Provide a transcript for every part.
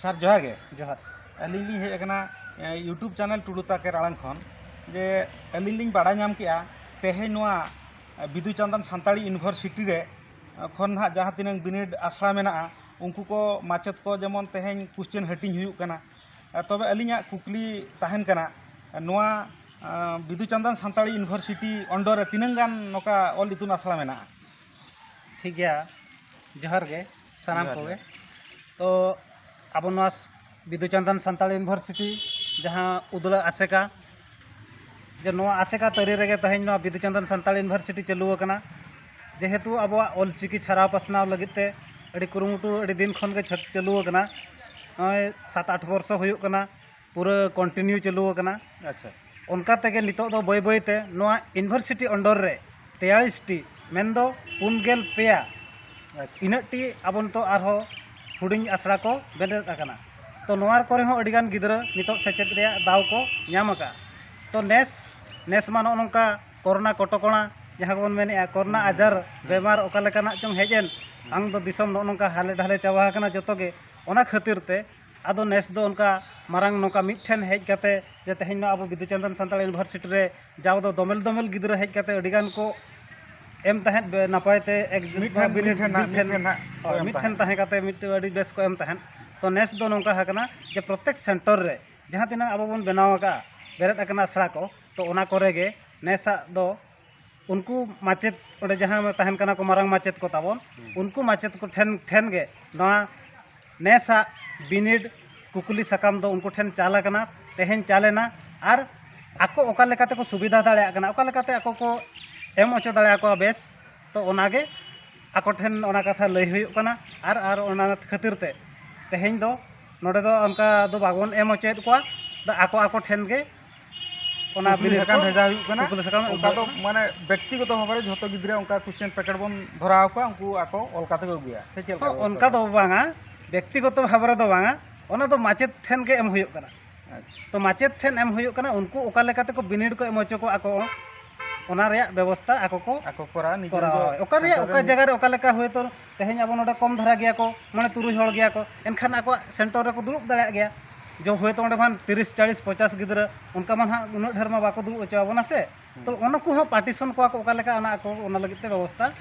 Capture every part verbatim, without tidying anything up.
ᱥᱟᱨ, ᱡᱚᱦᱟᱨ ᱜᱮ᱾ ᱡᱚᱦᱟᱨ᱾ ᱟᱹᱞᱤᱧ ᱞᱤᱧ ᱦᱮᱡ ᱟᱠᱟᱱᱟ, ᱮ, YouTube ᱪᱮᱱᱮᱞ ᱴᱩᱰᱩ ᱛᱟᱠᱮᱨ ᱟᱲᱟᱝ ᱠᱷᱚᱱ, ᱡᱮ ᱟᱹᱞᱤᱧ ᱞᱤᱧ ᱵᱟᱲᱟᱭ ᱧᱟᱢ ᱠᱮᱜᱼᱟ, ᱛᱮᱦᱮᱧ ᱱᱚᱣᱟ, ᱮ, ᱵᱤᱫᱩ ᱪᱟᱸᱫᱟᱱ ᱥᱟᱱᱛᱟᱲᱤ ᱤᱭᱩᱱᱤᱵᱷᱟᱨᱥᱤᱴᱤ ᱨᱮ, ᱮ, ᱠᱷᱚᱱ ᱱᱟᱦᱟᱜ ᱡᱟᱦᱟᱸ ᱛᱤᱱᱟᱹᱝ ᱵᱤᱱᱤᱰ ᱟᱥᱲᱟ ᱢᱮᱱᱟᱜᱼᱟ, ᱩᱱᱠᱩ ᱠᱚ ᱢᱟᱪᱮᱫ ᱠᱚ ᱡᱮᱢᱚᱱ ᱛᱮᱦᱮᱧ ᱠᱩᱥᱪᱮᱱ ᱦᱟᱹᱴᱤᱧ ᱦᱩᱭᱩᱜ ᱠᱟᱱᱟ᱾ ᱮ, ᱛᱚᱵᱮ ᱟᱹᱞᱤᱧᱟᱜ ᱠᱩᱠᱞᱤ ᱛᱟᱦᱮᱱ ᱠᱟᱱᱟ, ᱮ, ᱱᱚᱣᱟ, ᱮ, ᱵᱤᱫᱩ ᱪᱟᱸᱫᱟᱱ ᱥᱟᱱᱛᱟᱲᱤ ᱤᱭᱩᱱᱤᱵᱷᱟᱨᱥᱤᱴᱤ under ᱨᱮ ᱛᱤᱱᱟᱹᱝ ᱜᱟᱱ ᱱᱚᱝᱠᱟ ᱚᱞ ᱤᱛᱩᱱ ᱟᱥᱲᱟ ᱢᱮᱱᱟᱜᱼᱟ? ᱴᱷᱤᱠ ᱜᱮᱭᱟ, ᱡᱚᱦᱟᱨ ᱜᱮ ᱥᱟᱱᱟᱢ ᱡᱚᱦᱟᱨ ᱠᱚᱜᱮ᱾ ᱜᱮ᱾ ᱛᱚ ᱟᱵᱚ ᱱᱚᱣᱟ ᱵᱤᱫᱩ ᱪᱟᱸᱫᱟᱱ ᱥᱟᱱᱛᱟᱲ ᱤᱭᱩᱱᱤᱵᱷᱟᱨᱥᱤᱴᱤ, ᱡᱟᱦᱟᱸ ᱩᱫᱽᱲᱟ ᱟᱥᱮᱠᱟ, ᱡᱮ ᱱᱚᱣᱟ ᱟᱥᱮᱠᱟ ᱛᱟᱹᱨᱤ ᱨᱮᱜᱮ ᱛᱮᱦᱮᱧ ᱱᱚᱣᱟ ᱵᱤᱫᱩ ᱪᱟᱸᱫᱟᱱ ᱥᱟᱱᱛᱟᱲ ᱤᱭᱩᱱᱤᱵᱷᱟᱨᱥᱤᱴᱤ ᱪᱟᱹᱞᱩ ᱟᱠᱟᱱᱟ᱾ ᱡᱮᱦᱮᱛᱩ ᱟᱵᱚᱣᱟᱜ ᱚᱞᱪᱤᱠᱤ ᱪᱷᱟᱨᱟᱣ ᱯᱟᱥᱱᱟᱣ ᱞᱟᱹᱜᱤᱫ ᱛᱮ ᱟᱹᱰᱤ ᱠᱩᱨᱩᱢᱩᱴᱩ ᱟᱹᱰᱤ ᱫᱤᱱ ᱠᱷᱚᱱ ᱜᱮ ᱪᱷᱟ-, ᱪᱟᱹᱞᱩ ᱟᱠᱟᱱᱟ, ᱱᱚᱜᱼᱚᱭ ᱥᱟᱛ ᱟᱴ ᱵᱚᱨᱥᱚ ᱦᱩᱭᱩᱜ ᱠᱟᱱᱟ, ᱯᱩᱨᱟᱹ continue ᱪᱟᱹᱞᱩ ᱟᱠᱟᱱᱟ᱾ ᱟᱪᱪᱷᱟ᱾ ᱚᱱᱠᱟ ᱛᱮᱜᱮ ᱱᱤᱛᱚᱜ ᱫᱚ ᱵᱟᱹᱭ ᱵᱟᱹᱭ ᱛᱮ ᱱᱚᱣᱟ ᱤᱭᱩᱱᱤᱵᱷᱟᱨᱥᱤᱴᱤ under ᱨᱮ ᱛᱮᱭᱟᱞᱤᱥ ᱴᱤ, ᱢᱮᱱᱫᱚ ᱯᱩᱱ ᱜᱮᱞ ᱯᱮᱭᱟ ᱟᱪᱪᱷᱟ᱾ ᱤᱱᱟᱹᱜ ᱴᱤ ᱟᱵᱚ ᱱᱤᱛᱚᱜ ᱟᱨᱦᱚᱸ ᱦᱩᱰᱤᱧ ᱟᱥᱲᱟ ᱠᱚ ᱵᱮᱨᱮᱫ ᱟᱠᱟᱱᱟ᱾ ᱛᱚ ᱱᱚᱣᱟ ᱠᱚᱨᱮ ᱦᱚᱸ ᱟᱹᱰᱤᱜᱟᱱ ᱜᱤᱫᱽᱨᱟᱹ ᱱᱤᱛᱚᱜ ᱥᱮᱪᱮᱫ ᱨᱮᱭᱟᱜ ᱫᱟᱣ ᱠᱚ ᱧᱟᱢ ᱟᱠᱟᱫᱼᱟ᱾ ᱛᱚ ᱱᱮᱥ, ᱱᱮᱥ ᱢᱟ ᱱᱚᱜᱼᱚ ᱱᱚᱝᱠᱟ ᱠᱚᱨᱳᱱᱟ ᱠᱚᱴᱚᱠᱚᱬᱟ, ᱡᱟᱦᱟᱸ ᱠᱚᱵᱚᱱ ᱢᱮᱱᱮᱫᱼᱟ, ᱠᱚᱨᱳᱱᱟ ᱦᱩᱸ, ᱟᱡᱟᱨ, ᱦᱩᱸ᱾ ᱵᱮᱢᱟᱨ ᱚᱠᱟ ᱞᱮᱠᱟᱱᱟᱜ ᱪᱚᱝ ᱦᱮᱡ ᱮᱱ, ᱦᱩᱸ᱾ ᱵᱟᱝ ᱫᱚ ᱫᱤᱥᱚᱢ ᱱᱚᱜᱼᱚ ᱱᱚᱝᱠᱟ ᱦᱟᱞᱮ ᱰᱷᱟᱞᱮ ᱪᱟᱵᱟ ᱟᱠᱟᱱᱟ ᱡᱚᱛᱚ ᱜᱮ᱾ ᱚᱱᱟ ᱠᱷᱟᱹᱛᱤᱨ ᱛᱮ ᱟᱫᱚ ᱱᱮᱥ ᱫᱚ ᱚᱱᱠᱟ ᱢᱟᱨᱟᱝ ᱱᱚᱝᱠᱟ ᱢᱤᱫ ᱴᱷᱮᱱ ᱦᱮᱡ ᱠᱟᱛᱮ, ᱡᱮ ᱛᱮᱦᱮᱧ ᱱᱚᱣᱟ ᱟᱵᱚ ᱵᱤᱫᱩ ᱪᱟᱸᱫᱟᱱ ᱥᱟᱱᱛᱟᱲ ᱤᱭᱩᱱᱤᱵᱷᱟᱨᱥᱤᱴᱤ ᱨᱮ ᱡᱟᱣ ᱫᱚ ᱫᱚᱢᱮᱞ ᱫᱚᱢᱮᱞ ᱜᱤᱫᱽᱨᱟᱹ ᱦᱮᱡ ᱠᱟᱛᱮ ᱟᱹᱰᱤ ᱜᱟᱱ ᱠᱚ ᱮᱢ ᱛᱟᱦᱮᱸᱫ ᱵᱮ-, ᱱᱟᱯᱟᱭ ᱛᱮ ex-, ᱢᱤᱫ ᱴᱷᱮᱱ, ᱵᱤᱱᱤᱰ ᱢᱤᱫ ᱴᱷᱮᱱ ᱦᱟᱸᱜ, ᱢᱤᱫ ᱢᱤᱫ ᱴᱷᱮᱱ, ᱴᱷᱮᱱ ᱦᱟᱸᱜ ᱠᱚ ᱦᱳᱭ, ᱮᱢ ᱢᱤᱫ ᱴᱷᱮᱱ ᱛᱟᱦᱮᱸᱫ᱾ ᱛᱟᱦᱮᱸ ᱠᱟᱛᱮ ᱢᱤᱫᱴᱮᱱ ᱟᱹᱰᱤ ᱵᱮᱥ ᱠᱚ ᱮᱢ ᱛᱟᱦᱮᱸᱫ᱾ ᱛᱚ ᱱᱮᱥ ᱫᱚ ᱱᱚᱝᱠᱟ ᱟᱠᱟᱱᱟ ᱡᱮ ᱯᱨᱚᱛᱮᱠ ᱥᱮᱱᱴᱟᱨ ᱨᱮ ᱡᱟᱦᱟᱸ ᱛᱤᱱᱟᱹᱜ ᱟᱵᱚ ᱵᱚᱱ ᱵᱮᱱᱟᱣ ᱟᱠᱟᱫᱼᱟ, ᱵᱮᱨᱮᱫ ᱟᱠᱟᱱᱟ ᱟᱥᱲᱟ ᱠᱚ, ᱛᱚ ᱚᱱᱟ ᱠᱚᱨᱮ ᱜᱮ ᱱᱮᱥᱟᱜ ᱫᱚ ᱩᱱᱠᱩ ᱢᱟᱪᱮᱫ, ᱚᱸᱰᱮ ᱡᱟᱦᱟᱸ ᱛᱟᱦᱮᱱ ᱠᱟᱱᱟ ᱠᱚ ᱢᱟᱨᱟᱝ ᱢᱟᱪᱮᱫ ᱠᱚ ᱛᱟᱵᱚᱱ, ᱦᱩᱸ᱾ ᱩᱱᱠᱩ ᱢᱟᱪᱮᱫ ᱠᱚ ᱴᱷᱮᱱ, ᱴᱷᱮᱱ ᱜᱮ ᱱᱚᱣᱟ ᱱᱮᱥᱟᱜ ᱵᱤᱱᱤᱰ ᱠᱩᱠᱞᱤ ᱥᱟᱠᱟᱢ ᱫᱚ ᱩᱱᱠᱩ ᱴᱷᱮᱱ ᱪᱟᱞ ᱟᱠᱟᱱᱟ, ᱛᱮᱦᱮᱧ ᱪᱟᱞ ᱮᱱᱟ᱾ ᱟᱨ ᱟᱠᱚ ᱚᱠᱟ ᱞᱮᱠᱟ ᱛᱮᱠᱚ ᱥᱩᱵᱤᱫᱷᱟ ᱫᱟᱲᱮᱭᱟᱜ ᱠᱟᱱᱟ, ᱚᱠᱟ ᱞᱮᱠᱟᱛᱮ ᱟᱠᱚ ᱠᱚ ᱮᱢ ᱦᱚᱪᱚ ᱫᱟᱲᱮᱭᱟᱠᱚᱣᱟ ᱵᱮᱥ, ᱛᱚ ᱚᱱᱟᱜᱮ ᱟᱠᱚ ᱴᱷᱮᱱ ᱚᱱᱟ ᱠᱟᱛᱷᱟ ᱞᱟᱹᱭ ᱦᱩᱭᱩᱜ ᱠᱟᱱᱟ᱾ ᱟᱨ, ᱟᱨ ᱚᱱᱟ ᱠᱷᱟᱹᱛᱤᱨ ᱛᱮ ᱛᱮᱦᱮᱧ ᱫᱚ ᱱᱚᱰᱮ ᱫᱚ ᱚᱱᱠᱟ ᱫᱚ ᱵᱟᱵᱚᱱ ᱮᱢ ᱦᱚᱪᱚᱭᱮᱫ ᱠᱚᱣᱟ, ᱫᱚ ᱟᱠᱚ ᱟᱠᱚ ᱴᱷᱮᱱ ᱜᱮ ᱚᱱᱟ ᱠᱩᱠᱞᱤ ᱵᱤᱱᱤᱰ ᱥᱟᱠᱟᱢ ᱠᱚ, ᱵᱷᱮᱡᱟ ᱦᱩᱭᱩᱜ ᱠᱟᱱᱟ᱾ ᱠᱩᱠᱞᱤ ᱥᱟᱠᱟᱢ ᱚᱱᱠᱟ ᱫᱚ ᱩᱫᱩᱜ ᱢᱟᱱᱮ ᱵᱮᱠᱛᱤᱜᱚᱛᱚ ᱵᱷᱟᱵᱮ ᱨᱮ ᱡᱷᱚᱛᱚ ᱜᱤᱫᱽᱨᱟᱹ ᱚᱱᱠᱟ ᱠᱩᱥᱪᱮᱱ ᱯᱮᱠᱮᱴ ᱵᱚᱱ ᱫᱷᱚᱨᱟᱣ ᱟᱠᱚᱣᱟ, ᱩᱱᱠᱩ ᱟᱠᱚ ᱚᱞ ᱠᱟᱛᱮ ᱠᱚ ᱟᱹᱜᱩᱭᱟ, ᱥᱮ ᱪᱮᱫ ᱞᱮᱠᱟ ᱦᱚᱸ, ᱵᱮᱵᱚᱥᱛᱷᱟ ᱚᱱᱠᱟ ᱫᱚ? ᱫᱚ ᱵᱟᱝᱟ, ᱵᱮᱠᱛᱤᱜᱚᱛᱚ ᱵᱷᱟᱵᱮ ᱨᱮᱫᱚ ᱵᱟᱝᱟ, ᱚᱱᱟ ᱫᱚ ᱢᱟᱪᱮᱫ ᱴᱷᱮᱱ ᱜᱮ ᱮᱢ ᱦᱩᱭᱩᱜ ᱠᱟᱱᱟ᱾ ᱟᱪᱪᱷᱟ᱾ ᱛᱚ ᱢᱟᱪᱮᱫ ᱴᱷᱮᱱ ᱮᱢ ᱦᱩᱭᱩᱜ ᱠᱟᱱᱟ, ᱩᱱᱠᱩ ᱚᱠᱟ ᱞᱮᱠᱟ ᱛᱮᱠᱚ ᱵᱤᱱᱤᱰ ᱠᱚ ᱮᱢ ᱦᱚᱪᱚ ᱠᱚᱣᱟ ᱟᱠᱚ᱾ ᱚᱱᱟ ᱨᱮᱭᱟᱜ ᱵᱮᱵᱚᱥᱛᱷᱟ ᱟᱠᱚ ᱠᱚ ᱠᱚᱨᱟᱣᱟ᱾ ᱚᱠᱟ ᱨᱮᱭᱟᱜ ᱚᱠᱟ ᱡᱟᱭᱜᱟ ᱨᱮ ᱚᱠᱟ ᱞᱮᱠᱟ, ᱦᱚᱭᱛᱳ ᱛᱮᱦᱮᱧ ᱟᱵᱚ ᱱᱚᱰᱮ ᱠᱚᱢ ᱫᱷᱟᱨᱟ ᱜᱮᱭᱟ ᱠᱚ, ᱢᱚᱬᱮ ᱛᱩᱨᱩᱭ ᱦᱚᱲ ᱜᱮᱭᱟ ᱠᱚ, ᱮᱱᱠᱷᱟᱱ ᱟᱠᱚᱣᱟᱜ ᱥᱮᱱᱴᱟᱨ ᱨᱮᱠᱚ ᱫᱩᱲᱩᱵ ᱫᱟᱲᱮᱭᱟᱜ ᱜᱮᱭᱟ᱾ ᱡᱮ ᱦᱚᱭᱛᱳ ᱚᱸᱰᱮ ᱠᱷᱟᱱ ᱛᱤᱨᱤᱥ, ᱪᱟᱞᱤᱥ, ᱯᱚᱧᱪᱟᱥ ᱜᱤᱫᱽᱨᱟᱹ, ᱚᱱᱠᱟ ᱢᱟ ᱱᱟᱦᱟᱜ ᱩᱱᱟᱹᱜ ᱰᱷᱮᱨ ᱢᱟ ᱵᱟᱠᱚ ᱫᱩᱲᱩᱵ ᱦᱚᱪᱚ ᱟᱵᱚᱱᱟ ᱥᱮ᱾ ᱛᱚ ᱚᱱᱟ ᱠᱚᱦᱚᱸ ᱯᱟᱨᱴᱤᱥᱚᱱ ᱠᱚᱣᱟ ᱠᱚ ᱚᱠᱟ ᱞᱮᱠᱟ, ᱚᱱᱟ ᱟᱠᱚ ᱚᱱᱟ ᱞᱟᱹᱜᱤᱫ ᱛᱮ ᱵᱮᱵᱚᱥᱛᱷᱟ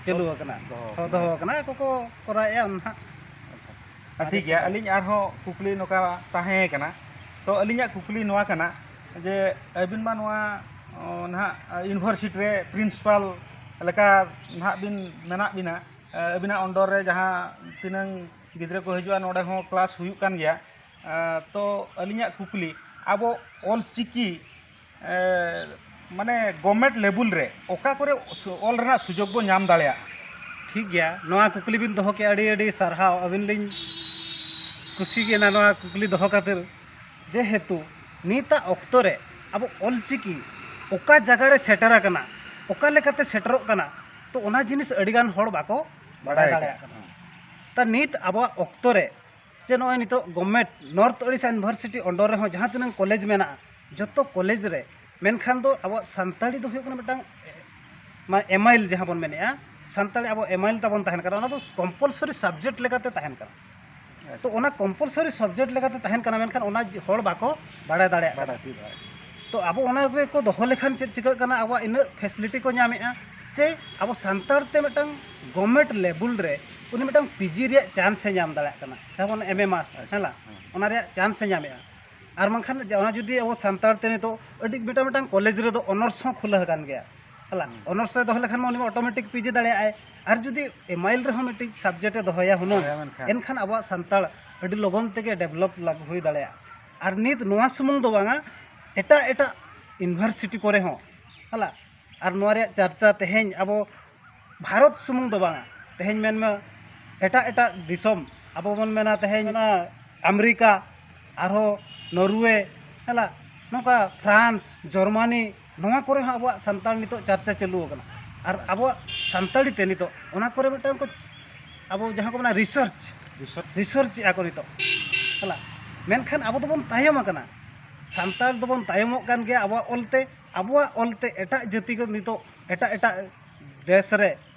ᱪᱟᱹᱞᱩ ᱟᱠᱟᱱᱟ᱾ ᱫᱚᱦᱚ ᱟᱠᱟᱱᱟ᱾ ᱫᱚᱦᱚ ᱟᱠᱟᱱᱟ, ᱟᱠᱚ ᱠᱚ ᱠᱚᱨᱟᱣᱮᱫᱼᱟ ᱚᱱᱟ ᱦᱟᱸᱜ᱾ ᱟᱪᱪᱷᱟ᱾ ᱟᱨ ᱴᱷᱤᱠ ᱜᱮᱭᱟ, ᱟᱹᱞᱤᱧ ᱟᱨᱦᱚᱸ ᱠᱩᱠᱞᱤ ᱱᱚᱝᱠᱟ ᱛᱟᱦᱮᱸ ᱠᱟᱱᱟ᱾ ᱛᱚ ᱟᱹᱞᱤᱧᱟᱜ ᱠᱩᱠᱞᱤ ᱱᱚᱣᱟ ᱠᱟᱱᱟ ᱡᱮ ᱟᱹᱵᱤᱱ ᱢᱟ ᱱᱚᱣᱟ, ᱚ, ᱱᱟᱦᱟᱜ ᱤᱭᱩᱱᱤᱵᱷᱟᱨᱥᱤᱴᱤ ᱨᱮ ᱯᱨᱤᱱᱥᱤᱯᱟᱞ ᱞᱮᱠᱟ ᱱᱟᱦᱟᱜ ᱵᱤᱱ ᱢᱮᱱᱟᱜ ᱵᱤᱱᱟ, ᱟᱹᱵᱤᱱᱟᱜ ᱚᱱᱰᱚᱨ ᱨᱮ ᱡᱟᱦᱟᱸ ᱛᱤᱱᱟᱹᱝ ᱜᱤᱫᱽᱨᱟᱹ ᱠᱚ ᱦᱤᱡᱩᱜᱼᱟ, ᱱᱚᱰᱮ ᱦᱚᱸ ᱠᱞᱟᱥ ᱦᱩᱭᱩᱜ ᱠᱟᱱ ᱜᱮᱭᱟ᱾ ᱮᱸ, ᱛᱚ ᱟᱹᱞᱤᱧᱟᱜ ᱠᱩᱠᱞᱤ, ᱟᱵᱚ ᱚᱞ ᱪᱤᱠᱤ, ᱮᱸ, ᱢᱟᱱᱮ ᱜᱚᱵᱷᱢᱮᱱᱴ ᱞᱮᱵᱮᱞ ᱨᱮ ᱚᱠᱟ ᱠᱚᱨᱮ ᱥᱩ-, ᱚᱞ ᱨᱮᱱᱟᱜ ᱥᱩᱡᱳᱜᱽ ᱵᱚ ᱧᱟᱢ ᱫᱟᱲᱮᱭᱟᱜᱼᱟ? ᱴᱷᱤᱠ ᱜᱮᱭᱟ, ᱱᱚᱣᱟ ᱠᱩᱠᱞᱤ ᱵᱤᱱ ᱫᱚᱦᱚ ᱠᱮᱫᱼᱟ, ᱟᱹᱰᱤ ᱟᱹᱰᱤ ᱥᱟᱨᱦᱟᱣ, ᱟᱹᱵᱤᱱ ᱞᱤᱧ ᱠᱩᱥᱤ ᱜᱮ ᱱᱚᱣᱟ ᱠᱩᱠᱞᱤ ᱫᱚᱦᱚ ᱠᱷᱟᱹᱛᱤᱨ᱾ ᱡᱮᱦᱮᱛᱩ ᱱᱤᱛᱟᱜ ᱚᱠᱛᱚ ᱨᱮ ᱟᱵᱚ ᱚᱞ ᱪᱤᱠᱤ ᱚᱠᱟ ᱡᱟᱭᱜᱟ ᱨᱮ ᱥᱮᱴᱮᱨ ᱟᱠᱟᱱᱟ, ᱚᱠᱟ ᱞᱮᱠᱟᱛᱮ ᱥᱮᱴᱮᱨᱚᱜ ᱠᱟᱱᱟ, ᱛᱚ ᱚᱱᱟ ᱡᱤᱱᱤᱥ ᱟᱹᱰᱤ ᱜᱟᱱ ᱦᱚᱲ ᱵᱟᱠᱚ ᱵᱟᱰᱟᱭ ᱵᱟᱰᱟᱭ ᱫᱟᱲᱮᱭᱟᱜ ᱠᱟᱱᱟ᱾ ᱠᱟᱱᱟ᱾ ᱛᱟ ᱱᱤᱛ ᱟᱵᱚᱣᱟᱜ ᱚᱠᱛᱚ ᱨᱮ ᱡᱮ ᱱᱚᱜᱼᱚᱭ ᱱᱤᱛᱚᱜ ᱜᱚᱵᱷᱢᱮᱱᱴ ᱱᱚᱨᱛᱷ ᱳᱰᱤᱥᱟ ᱤᱭᱩᱱᱤᱵᱷᱟᱨᱥᱤᱴᱤ ᱚᱱᱰᱚᱨ ᱨᱮᱦᱚᱸ ᱡᱟᱦᱟᱸ ᱛᱤᱱᱟᱹᱜ ᱠᱚᱞᱮᱡᱽ ᱢᱮᱱᱟᱜᱼᱟ, ᱡᱚᱛᱚ ᱠᱚᱞᱮᱡᱽ ᱨᱮ, ᱢᱮᱱᱠᱷᱟᱱ ᱫᱚ ᱟᱵᱚᱣᱟᱜ ᱥᱟᱱᱛᱟᱲᱤ ᱫᱚ ᱦᱩᱭᱩᱜ ᱠᱟᱱᱟ ᱢᱤᱫᱴᱟᱝ, ᱢᱟᱱᱮ, ᱮᱢᱟᱭᱤᱞ ᱡᱟᱦᱟᱸ ᱵᱚᱱ ᱢᱮᱱᱮᱫᱼᱟ, ᱥᱟᱱᱛᱟᱲᱤ ᱟᱵᱚ ᱮᱢᱟᱭᱤᱞ ᱛᱟᱵᱚᱱ ᱛᱟᱦᱮᱱ ᱠᱟᱱᱟ, ᱚᱱᱟ ᱫᱚ ᱠᱚᱢᱯᱟᱞᱥᱚᱨᱤ ᱥᱟᱵᱡᱮᱠᱴ ᱞᱮᱠᱟᱛᱮ ᱛᱟᱦᱮᱱ ᱠᱟᱱᱟ᱾ ᱛᱚ ᱚᱱᱟ ᱠᱚᱢᱯᱟᱞᱥᱚᱨᱤ ᱥᱟᱵᱡᱮᱠᱴ ᱞᱮᱠᱟᱛᱮ ᱛᱟᱦᱮᱱ ᱠᱟᱱᱟ, ᱢᱮᱱᱠᱷᱟᱱ ᱚᱱᱟ ᱦᱚᱲ ᱵᱟᱠᱚ ᱵᱟᱲᱟᱭ ᱫᱟᱲᱮᱭᱟᱜ ᱠᱟᱱᱟ᱾ ᱵᱟᱰᱟᱭ ᱴᱷᱤᱠ ᱫᱟᱲᱮᱭᱟᱜ ᱠᱟᱱᱟ᱾ ᱛᱚ ᱟᱵᱚ ᱚᱱᱟ ᱨᱮᱠᱚ ᱫᱚᱦᱚ ᱞᱮᱠᱷᱟᱱ ᱪᱮᱫ ᱪᱤᱠᱟᱹᱜ ᱠᱟᱱᱟ, ᱟᱵᱚᱣᱟᱜ ᱤᱱᱟᱹᱜ ᱯᱷᱮᱥᱤᱞᱤᱴᱤ ᱠᱚ ᱧᱟᱢᱮᱫᱼᱟ ᱡᱮ ᱟᱵᱚ ᱥᱟᱱᱛᱟᱲ ᱛᱮ ᱢᱤᱫᱴᱟᱝ ᱜᱚᱵᱷᱢᱮᱱᱴ ᱞᱮᱵᱮᱞ ᱨᱮ ᱩᱱᱤ ᱢᱤᱫᱴᱟᱝ ᱯᱤᱡᱤ ᱨᱮᱭᱟᱜ ᱪᱟᱱᱥ ᱮ ᱧᱟᱢ ᱫᱟᱲᱮᱭᱟᱜ ᱠᱟᱱᱟ, ᱡᱟᱦᱟᱸ ᱵᱚᱱ ᱮᱢ ᱮ ᱢᱟᱥᱴᱟᱨ, ᱟᱪᱪᱷᱟ, ᱦᱮᱸ ᱞᱟ? ᱦᱮᱸ᱾ ᱚᱱᱟ ᱨᱮᱭᱟᱜ ᱪᱟᱱᱥ ᱮ ᱧᱟᱢᱮᱫᱼᱟ᱾ ᱟᱨ ᱵᱟᱝᱠᱷᱟᱱ ᱡᱮ ᱚᱱᱟ ᱡᱩᱫᱤ ᱟᱵᱚ ᱥᱟᱱᱛᱟᱲ ᱛᱮ ᱱᱤᱛᱚᱜ ᱟᱹᱰᱤ ᱢᱤᱫᱴᱟᱝ ᱢᱤᱫᱴᱟᱝ ᱠᱚᱞᱮᱡᱽ ᱨᱮᱫᱚ ᱚᱱᱟᱨᱥ ᱦᱚᱸ ᱠᱷᱩᱞᱟᱹ ᱟᱠᱟᱱ ᱜᱮᱭᱟ, ᱦᱮᱸ ᱞᱟ? ᱦᱩᱸ᱾ ᱚᱱᱟᱨᱥ ᱨᱮ ᱫᱚᱦᱚ ᱞᱮᱠᱷᱟᱱ ᱢᱟ ᱩᱱᱤ ᱢᱟ ᱚᱴᱳᱢᱮᱴᱤᱠ ᱯᱤᱡᱤ ᱫᱟᱲᱮᱭᱟᱜᱼᱟᱭ᱾ ᱟᱨ ᱡᱩᱫᱤ ᱮᱢᱟᱭᱤᱞ ᱨᱮᱦᱚᱸ ᱢᱤᱫᱴᱤᱡ ᱥᱟᱵᱡᱮᱠᱴ ᱮ ᱫᱚᱦᱚᱭᱟ ᱦᱩᱱᱟᱹᱝ, ᱫᱚᱦᱚᱭᱟ ᱢᱮᱱᱠᱷᱟᱱ᱾ ᱮᱱᱠᱷᱟᱱ ᱟᱵᱚᱣᱟᱜ ᱥᱟᱱᱛᱟᱲ ᱟᱹᱰᱤ ᱞᱚᱜᱚᱱ ᱛᱮᱜᱮ ᱰᱮᱵᱷᱞᱚᱯ ᱞᱟᱜ-, ᱦᱩᱭ ᱫᱟᱲᱮᱭᱟᱜᱼᱟ᱾ ᱟᱨ ᱱᱤᱛ ᱱᱚᱣᱟ ᱥᱩᱢᱩᱝ ᱫᱚ ᱵᱟᱝᱟ, ᱮᱴᱟᱜ ᱮᱴᱟᱜ ᱤᱭᱩᱱᱤᱵᱷᱟᱨᱥᱤᱴᱤ ᱠᱚᱨᱮ ᱦᱚᱸ, ᱦᱮᱸ ᱞᱟ? ᱟᱨ ᱱᱚᱣᱟ ᱨᱮᱭᱟᱜ ᱪᱟᱨᱪᱟ ᱛᱮᱦᱮᱧ ᱟᱵᱚ ᱵᱷᱟᱨᱚᱛ ᱥᱩᱢᱩᱝ ᱫᱚ ᱵᱟᱝᱟ, ᱛᱮᱦᱮᱧ ᱢᱮᱱᱢᱮ ᱮᱴᱟᱜ ᱮᱴᱟᱜ ᱫᱤᱥᱚᱢ, ᱟᱵᱚ ᱵᱚᱱ ᱢᱮᱱᱟ ᱛᱮᱦᱮᱧ ᱚᱱᱟ ᱟᱢᱮᱨᱤᱠᱟ, ᱟᱨᱦᱚᱸ ᱱᱚᱨᱣᱮ, ᱦᱮᱸ ᱞᱟ? ᱱᱚᱝᱠᱟ ᱯᱷᱨᱟᱱᱥ, ᱡᱟᱨᱢᱟᱱᱤ, ᱱᱚᱣᱟ ᱠᱚᱨᱮ ᱦᱚᱸ ᱟᱵᱚᱣᱟᱜ ᱥᱟᱱᱛᱟᱲ ᱱᱤᱛᱚᱜ ᱪᱟᱨᱪᱟ ᱪᱟᱹᱞᱩ ᱟᱠᱟᱱᱟ᱾ ᱟᱨ ᱟᱵᱚᱣᱟᱜ ᱥᱟᱱᱛᱟᱲᱤ ᱛᱮ ᱱᱤᱛᱚᱜ ᱚᱱᱟ ᱠᱚᱨᱮ ᱢᱤᱫᱴᱟᱝ ᱠᱚ, ᱟᱵᱚ ᱡᱟᱦᱟᱸ ᱠᱚ ᱢᱮᱱᱟ ᱨᱤᱥᱟᱨᱪ, ᱨᱤᱥᱟᱨᱪ᱾ ᱨᱤᱥᱟᱨᱪ ᱮᱫᱼᱟ ᱠᱚ ᱱᱤᱛᱚᱜ, ᱦᱮᱸ ᱞᱟ? ᱢᱮᱱᱠᱷᱟᱱ ᱟᱵᱚ ᱫᱚᱵᱚᱱ ᱛᱟᱭᱚᱢ ᱟᱠᱟᱱᱟ᱾ ᱥᱟᱱᱛᱟᱲ ᱫᱚᱵᱚᱱ ᱛᱟᱭᱚᱢᱚᱜ ᱠᱟᱱ ᱜᱮᱭᱟ ᱟᱵᱚᱣᱟᱜ ᱚᱞ ᱛᱮ, ᱟᱵᱚᱣᱟᱜ ᱚᱞᱛᱮ ᱮᱴᱟᱜ ᱡᱟᱹᱛᱤ ᱠᱚ ᱱᱤᱛᱚᱜ ᱮᱴᱟᱜ ᱮᱴᱟᱜ ᱫᱮᱥ ᱨᱮ,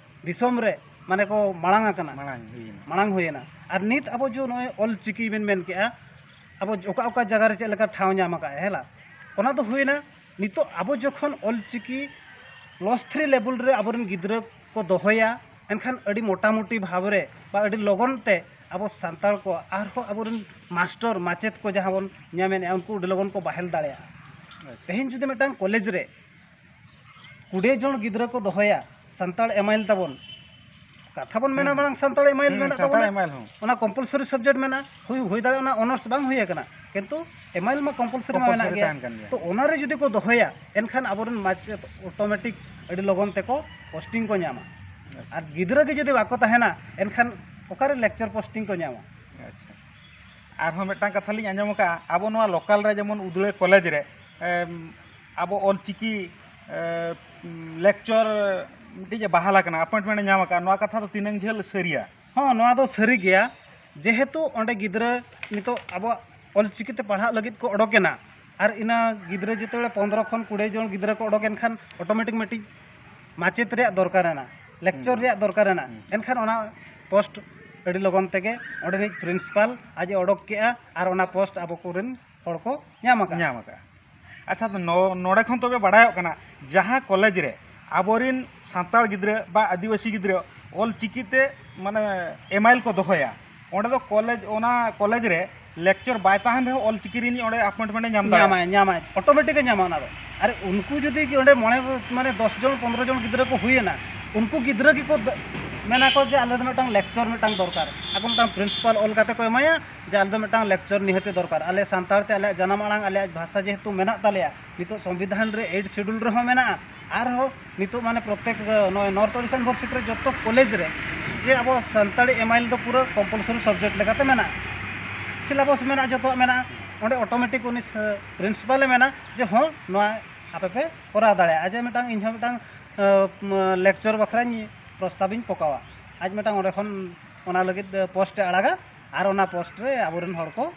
ᱫᱤᱥᱚᱢ ᱨᱮ ᱢᱟᱱᱮ ᱠᱚ ᱢᱟᱲᱟᱝ ᱟᱠᱟᱱᱟ᱾ ᱢᱟᱲᱟᱝ ᱦᱩᱭᱮᱱᱟ᱾ ᱢᱟᱲᱟᱝ ᱦᱩᱭᱮᱱᱟ᱾ ᱟᱨ ᱱᱤᱛ ᱟᱵᱚ ᱡᱮ ᱱᱚᱜᱼᱚᱭ ᱚᱞ ᱪᱤᱠᱤ ᱵᱮᱱ ᱢᱮᱱ ᱠᱮᱜᱼᱟ, ᱟᱵᱚ ᱚᱠᱟ ᱚᱠᱟ ᱡᱟᱭᱜᱟ ᱨᱮ ᱪᱮᱫ ᱞᱮᱠᱟ ᱴᱷᱟᱶ ᱧᱟᱢ ᱟᱠᱟᱫᱼᱟ, ᱦᱮᱸ ᱞᱟ? ᱚᱱᱟ ᱫᱚ ᱦᱩᱭᱮᱱᱟ, ᱱᱤᱛᱚᱜ ᱟᱵᱚ ᱡᱚᱠᱷᱚᱱ ᱚᱞ ᱪᱤᱠᱤ ᱠᱞᱟᱥ ᱛᱷᱨᱤ ᱞᱮᱵᱮᱞ ᱨᱮ ᱟᱵᱚᱨᱮᱱ ᱜᱤᱫᱽᱨᱟᱹ ᱠᱚ ᱫᱚᱦᱚᱭᱟ, ᱮᱱᱠᱷᱟᱱ ᱟᱹᱰᱤ ᱢᱚᱴᱟᱢᱩᱴᱤ ᱵᱷᱟᱵᱽ ᱨᱮ ᱵᱟ ᱟᱹᱰᱤ ᱞᱚᱜᱚᱱ ᱛᱮ ᱟᱵᱚ ᱥᱟᱱᱛᱟᱲ ᱠᱚ ᱟᱨᱦᱚᱸ ᱟᱵᱚᱨᱮᱱ ᱢᱟᱥᱴᱚᱨ, ᱢᱟᱪᱮᱫ ᱠᱚ ᱡᱟᱦᱟᱸ ᱵᱚᱱ ᱧᱟᱢᱮᱫᱼᱟ, ᱩᱱᱠᱩ ᱟᱹᱰᱤ ᱞᱚᱜᱚᱱ ᱠᱚ ᱵᱟᱦᱮᱞ ᱫᱟᱲᱮᱭᱟᱜᱼᱟ᱾ ᱟᱪᱪᱷᱟ᱾ ᱛᱮᱦᱮᱧ ᱡᱩᱫᱤ ᱢᱤᱫᱴᱟᱝ ᱠᱚᱞᱮᱡᱽ ᱨᱮ ᱠᱩᱲᱤ ᱡᱚᱱ ᱜᱤᱫᱽᱨᱟᱹ ᱠᱚ ᱫᱚᱦᱚᱭᱟ ᱥᱟᱱᱛᱟᱲ ᱮᱢᱟᱭᱮᱞ ᱛᱟᱵᱚᱱ, ᱠᱟᱛᱷᱟ ᱵᱚᱱ ᱢᱮᱱᱟ ᱦᱩᱸ᱾ ᱢᱟᱲᱟᱝ ᱥᱟᱱᱛᱟᱲ ᱮᱢᱟᱭᱮᱞ ᱦᱩᱸ, ᱢᱮᱱᱟᱜ ᱥᱟᱱᱛᱟᱲ ᱛᱟᱵᱚᱱᱟ, ᱮᱢᱟᱭᱮᱞ ᱦᱚᱸ᱾ ᱚᱱᱟ ᱠᱚᱢᱯᱟᱞᱥᱚᱨᱤ ᱥᱟᱵᱡᱮᱠᱴ ᱢᱮᱱᱟᱜᱼᱟ, ᱦᱩᱭ, ᱦᱩᱭ ᱫᱟᱲᱮᱭᱟᱜᱼᱟ ᱚᱱᱟ ᱚᱱᱟᱨᱥ ᱵᱟᱝ ᱦᱩᱭ ᱟᱠᱟᱱᱟ, ᱠᱤᱱᱛᱩ ᱮᱢᱟᱭᱮᱞ ᱢᱟ ᱠᱚᱢᱯᱟᱞᱥᱚᱨᱤ ᱢᱟ ᱢᱮᱱᱟᱜ ᱠᱚᱢᱯᱟᱞᱥᱚᱨᱤ ᱜᱮᱭᱟ᱾ ᱛᱟᱦᱮᱱ ᱠᱟᱱ ᱜᱮᱭᱟ᱾ ᱛᱚ ᱚᱱᱟᱨᱮ ᱡᱩᱫᱤ ᱠᱚ ᱫᱚᱦᱚᱭᱟ, ᱮᱱᱠᱷᱟᱱ ᱟᱵᱚᱨᱮᱱ ᱢᱟᱪᱮᱫ ᱚᱴᱳᱢᱮᱴᱤᱠ ᱟᱹᱰᱤ ᱞᱚᱜᱚᱱ ᱛᱮᱠᱚ ᱯᱳᱥᱴᱤᱝ ᱠᱚ ᱧᱟᱢᱟ᱾ ᱟᱪᱪᱷᱟ᱾ ᱟᱨ ᱜᱤᱫᱽᱨᱟᱹ ᱜᱮ ᱡᱩᱫᱤ ᱵᱟᱠᱚ ᱛᱟᱦᱮᱱᱟ, ᱮᱱᱠᱷᱟᱱ ᱚᱠᱟᱨᱮ ᱞᱮᱠᱪᱟᱨ ᱯᱳᱥᱴᱤᱝ ᱠᱚ ᱧᱟᱢᱟ? ᱟᱪᱪᱷᱟ᱾ ᱟᱨᱦᱚᱸ ᱢᱤᱫᱴᱟᱝ ᱠᱟᱛᱷᱟ ᱞᱤᱧ ᱟᱸᱡᱚᱢ ᱟᱠᱟᱫᱼᱟ, ᱟᱵᱚ ᱱᱚᱣᱟ ᱞᱳᱠᱟᱞ ᱨᱮ ᱡᱮᱢᱚᱱ ᱩᱫᱽᱲᱟᱹ ᱠᱚᱞᱮᱡᱽ ᱨᱮ, ᱮᱢ, ᱟᱵᱚ ᱚᱞ ᱪᱤᱠᱤ, ᱮ, ᱞᱮᱠᱪᱟᱨ ᱢᱤᱫᱴᱤᱡ ᱮ ᱵᱟᱦᱟᱞ ᱟᱠᱟᱱᱟ, ᱟᱯᱚᱭᱮᱱᱴᱢᱮᱱᱴ ᱮ ᱧᱟᱢ ᱟᱠᱟᱫᱼᱟ, ᱱᱚᱣᱟ ᱠᱟᱛᱷᱟ ᱫᱚ ᱛᱤᱱᱟᱹᱝ ᱡᱷᱟᱹᱞ ᱥᱟᱹᱨᱤᱭᱟ? ᱦᱚᱸ, ᱱᱚᱣᱟ ᱫᱚ ᱥᱟᱹᱨᱤ ᱜᱮᱭᱟ᱾ ᱡᱮᱦᱮᱛᱩ ᱚᱸᱰᱮ ᱜᱤᱫᱽᱨᱟᱹ ᱱᱤᱛᱚᱜ ᱟᱵᱚᱣᱟᱜ ᱚᱞ ᱪᱤᱠᱤ ᱛᱮ ᱯᱟᱲᱦᱟᱜ ᱞᱟᱹᱜᱤᱫ ᱠᱚ ᱚᱰᱚᱠ ᱮᱱᱟ, ᱟᱨ ᱤᱱᱟᱹ ᱜᱤᱫᱽᱨᱟᱹ ᱡᱮᱛᱮ ᱯᱚᱱᱫᱽᱨᱚ ᱠᱷᱚᱱ ᱠᱩᱲᱤ ᱡᱚᱱ ᱜᱤᱫᱽᱨᱟᱹ ᱠᱚ ᱚᱰᱚᱠ ᱮᱱ ᱠᱷᱟᱱ ᱚᱴᱳᱢᱮᱴᱤᱠ ᱢᱤᱫᱴᱤᱡ ᱢᱟᱪᱮᱫ ᱨᱮᱭᱟᱜ ᱫᱚᱨᱠᱟᱨ ᱮᱱᱟ, ᱞᱮᱠᱪᱟᱨ ᱦᱩᱸ᱾ ᱨᱮᱭᱟᱜ ᱫᱚᱨᱠᱟᱨ ᱮᱱᱟ᱾ ᱦᱩᱸ᱾ ᱮᱱᱠᱷᱟᱱ ᱚᱱᱟ ᱯᱳᱥᱴ ᱟᱹᱰᱤ ᱞᱚᱜᱚᱱ ᱛᱮᱜᱮ ᱚᱸᱰᱮᱱᱤᱡ ᱯᱨᱤᱱᱥᱤᱯᱟᱞ ᱟᱡ ᱮ ᱚᱰᱚᱠ ᱠᱮᱜᱼᱟ, ᱟᱨ ᱚᱱᱟ ᱯᱳᱥᱴ ᱟᱵᱚ ᱠᱚᱨᱮᱱ ᱦᱚᱲ ᱠᱚ ᱧᱟᱢ ᱟᱠᱟᱫᱼᱟ᱾ ᱧᱟᱢ ᱟᱠᱟᱫᱼᱟ᱾ ᱟᱪᱪᱷᱟ, ᱱᱚ-, ᱱᱚᱰᱮ ᱠᱷᱚᱱ ᱛᱚᱵᱮ ᱵᱟᱲᱟᱭᱚᱜ ᱠᱟᱱᱟ, ᱡᱟᱦᱟᱸ ᱠᱚᱞᱮᱡᱽ ᱨᱮ ᱟᱵᱚᱨᱮᱱ ᱥᱟᱱᱛᱟᱲ ᱜᱤᱫᱽᱨᱟᱹ ᱵᱟ ᱟᱹᱫᱤᱵᱟᱹᱥᱤ ᱜᱤᱫᱽᱨᱟᱹ ᱚᱞ ᱪᱤᱠᱤ ᱛᱮ ᱢᱟᱱᱮ ᱮᱢᱟᱭᱮᱞ ᱠᱚ ᱫᱚᱦᱚᱭᱟ, ᱚᱸᱰᱮ ᱫᱚ ᱠᱚᱞᱮᱡᱽ, ᱚᱱᱟ ᱠᱚᱞᱮᱡᱽ ᱨᱮ ᱞᱮᱠᱪᱟᱨ ᱵᱟᱭ ᱛᱟᱦᱮᱱ ᱨᱮᱦᱚᱸ ᱚᱞ ᱪᱤᱠᱤ ᱨᱤᱱᱤᱡ ᱚᱸᱰᱮ ᱟᱯᱚᱭᱮᱱᱴᱢᱮᱱᱴ ᱮ ᱧᱟᱢ ᱫᱟᱲᱮᱭᱟᱜᱼᱟ᱾ ᱧᱟᱢᱟᱭ, ᱧᱟᱢᱟᱭ, ᱚᱴᱳᱢᱮᱴᱤᱠ ᱮ ᱧᱟᱢᱟ ᱚᱱᱟ ᱫᱚ᱾ ᱟᱨ ᱩᱱᱠᱩ ᱡᱩᱫᱤ ᱚᱸᱰᱮ ᱢᱚᱬᱮ, ᱢᱟᱱᱮ ᱫᱚᱥ ᱡᱚᱱ, ᱯᱚᱱᱫᱽᱨᱚ ᱡᱚᱱ ᱜᱤᱫᱽᱨᱟᱹ ᱠᱚ ᱦᱩᱭᱮᱱᱟ, ᱩᱱᱠᱩ ᱜᱤᱫᱽᱨᱟᱹ ᱜᱮᱠᱚ ᱫ-, ᱢᱮᱱᱟ ᱠᱚ ᱡᱮ ᱟᱞᱮ ᱫᱚ ᱢᱤᱫᱴᱟᱝ ᱞᱮᱠᱪᱟᱨ ᱢᱤᱫᱴᱟᱝ ᱫᱚᱨᱠᱟᱨ᱾ ᱟᱠᱚ ᱢᱤᱫᱴᱟᱝ ᱯᱨᱤᱱᱥᱤᱯᱟᱞ ᱚᱞ ᱠᱟᱛᱮ ᱠᱚ ᱮᱢᱟᱭᱟ ᱡᱮ ᱟᱞᱮ ᱫᱚ ᱢᱤᱫᱴᱟᱝ ᱞᱮᱠᱪᱟᱨ ᱱᱤᱦᱟᱹᱛ ᱫᱚᱨᱠᱟᱨ᱾ ᱟᱞᱮ ᱥᱟᱱᱛᱟᱲ ᱛᱮ ᱟᱞᱮᱭᱟᱜ ᱡᱟᱱᱟᱢ ᱟᱲᱟᱝ, ᱟᱞᱮᱭᱟᱜ ᱵᱷᱟᱥᱟ ᱡᱮᱦᱮᱛᱩ ᱢᱮᱱᱟᱜ ᱛᱟᱞᱮᱭᱟ, ᱱᱤᱛᱚᱜ ᱥᱚᱝᱵᱤᱫᱷᱟᱱ ᱨᱮ ᱮᱭᱤᱴ ᱥᱤᱰᱩᱞ ᱨᱮᱦᱚᱸ ᱢᱮᱱᱟᱜᱼᱟ, ᱟᱨᱦᱚᱸ ᱱᱤᱛᱚᱜ ᱢᱟᱱᱮ ᱯᱨᱚᱛᱮᱠ, ᱱᱚᱜᱼᱚᱭ ᱱᱚᱨᱛᱷ ᱤᱥᱴᱟᱨᱱ ᱤᱭᱩᱱᱤᱵᱷᱟᱨᱥᱤᱴᱤ ᱨᱮ ᱡᱚᱛᱚ ᱠᱚᱞᱮᱡᱽ ᱨᱮ ᱡᱮ ᱟᱵᱚ ᱥᱟᱱᱛᱟᱲᱤ ᱮᱢᱟᱭᱮᱞ ᱫᱚ ᱯᱩᱨᱟᱹ ᱠᱚᱢᱯᱟᱞᱥᱚᱨᱤ ᱥᱟᱵᱡᱮᱠᱴ ᱞᱮᱠᱟᱛᱮ ᱢᱮᱱᱟᱜᱼᱟ, ᱥᱤᱞᱮᱵᱟᱥ ᱢᱮᱱᱟᱜᱼᱟ, ᱡᱚᱛᱚᱣᱟᱜ ᱢᱮᱱᱟᱜᱼᱟ᱾ ᱚᱸᱰᱮ ᱚᱴᱳᱢᱮᱴᱤᱠ ᱩᱱᱤ ᱥ-, ᱯᱨᱤᱱᱥᱤᱯᱟᱞᱮ ᱢᱮᱱᱟ ᱡᱮ ᱦᱚᱸ, ᱱᱚᱣᱟ ᱟᱯᱮ ᱯᱮ ᱠᱚᱨᱟᱣ ᱫᱟᱲᱮᱭᱟᱜᱼᱟ᱾ ᱡᱮ ᱢᱤᱫᱴᱟᱝ, ᱤᱧᱦᱚᱸ ᱢᱤᱫᱴᱟᱝ, ᱟᱸ, ᱞᱮᱠᱪᱟᱨ ᱵᱟᱠᱷᱨᱟᱧ ᱯᱨᱚᱥᱛᱟᱵᱤᱧ ᱯᱚᱠᱟᱣᱟ, ᱟᱡ ᱢᱤᱫᱴᱟᱝ ᱚᱸᱰᱮ ᱠᱷᱚᱱ ᱚᱱᱟ ᱞᱟᱹᱜᱤᱫ ᱯᱳᱥᱴ ᱮ ᱟᱲᱟᱜᱟ, ᱟᱨ ᱚᱱᱟ ᱯᱳᱥᱴ ᱨᱮ ᱟᱵᱚᱨᱮᱱ ᱦᱚᱲ ᱠᱚ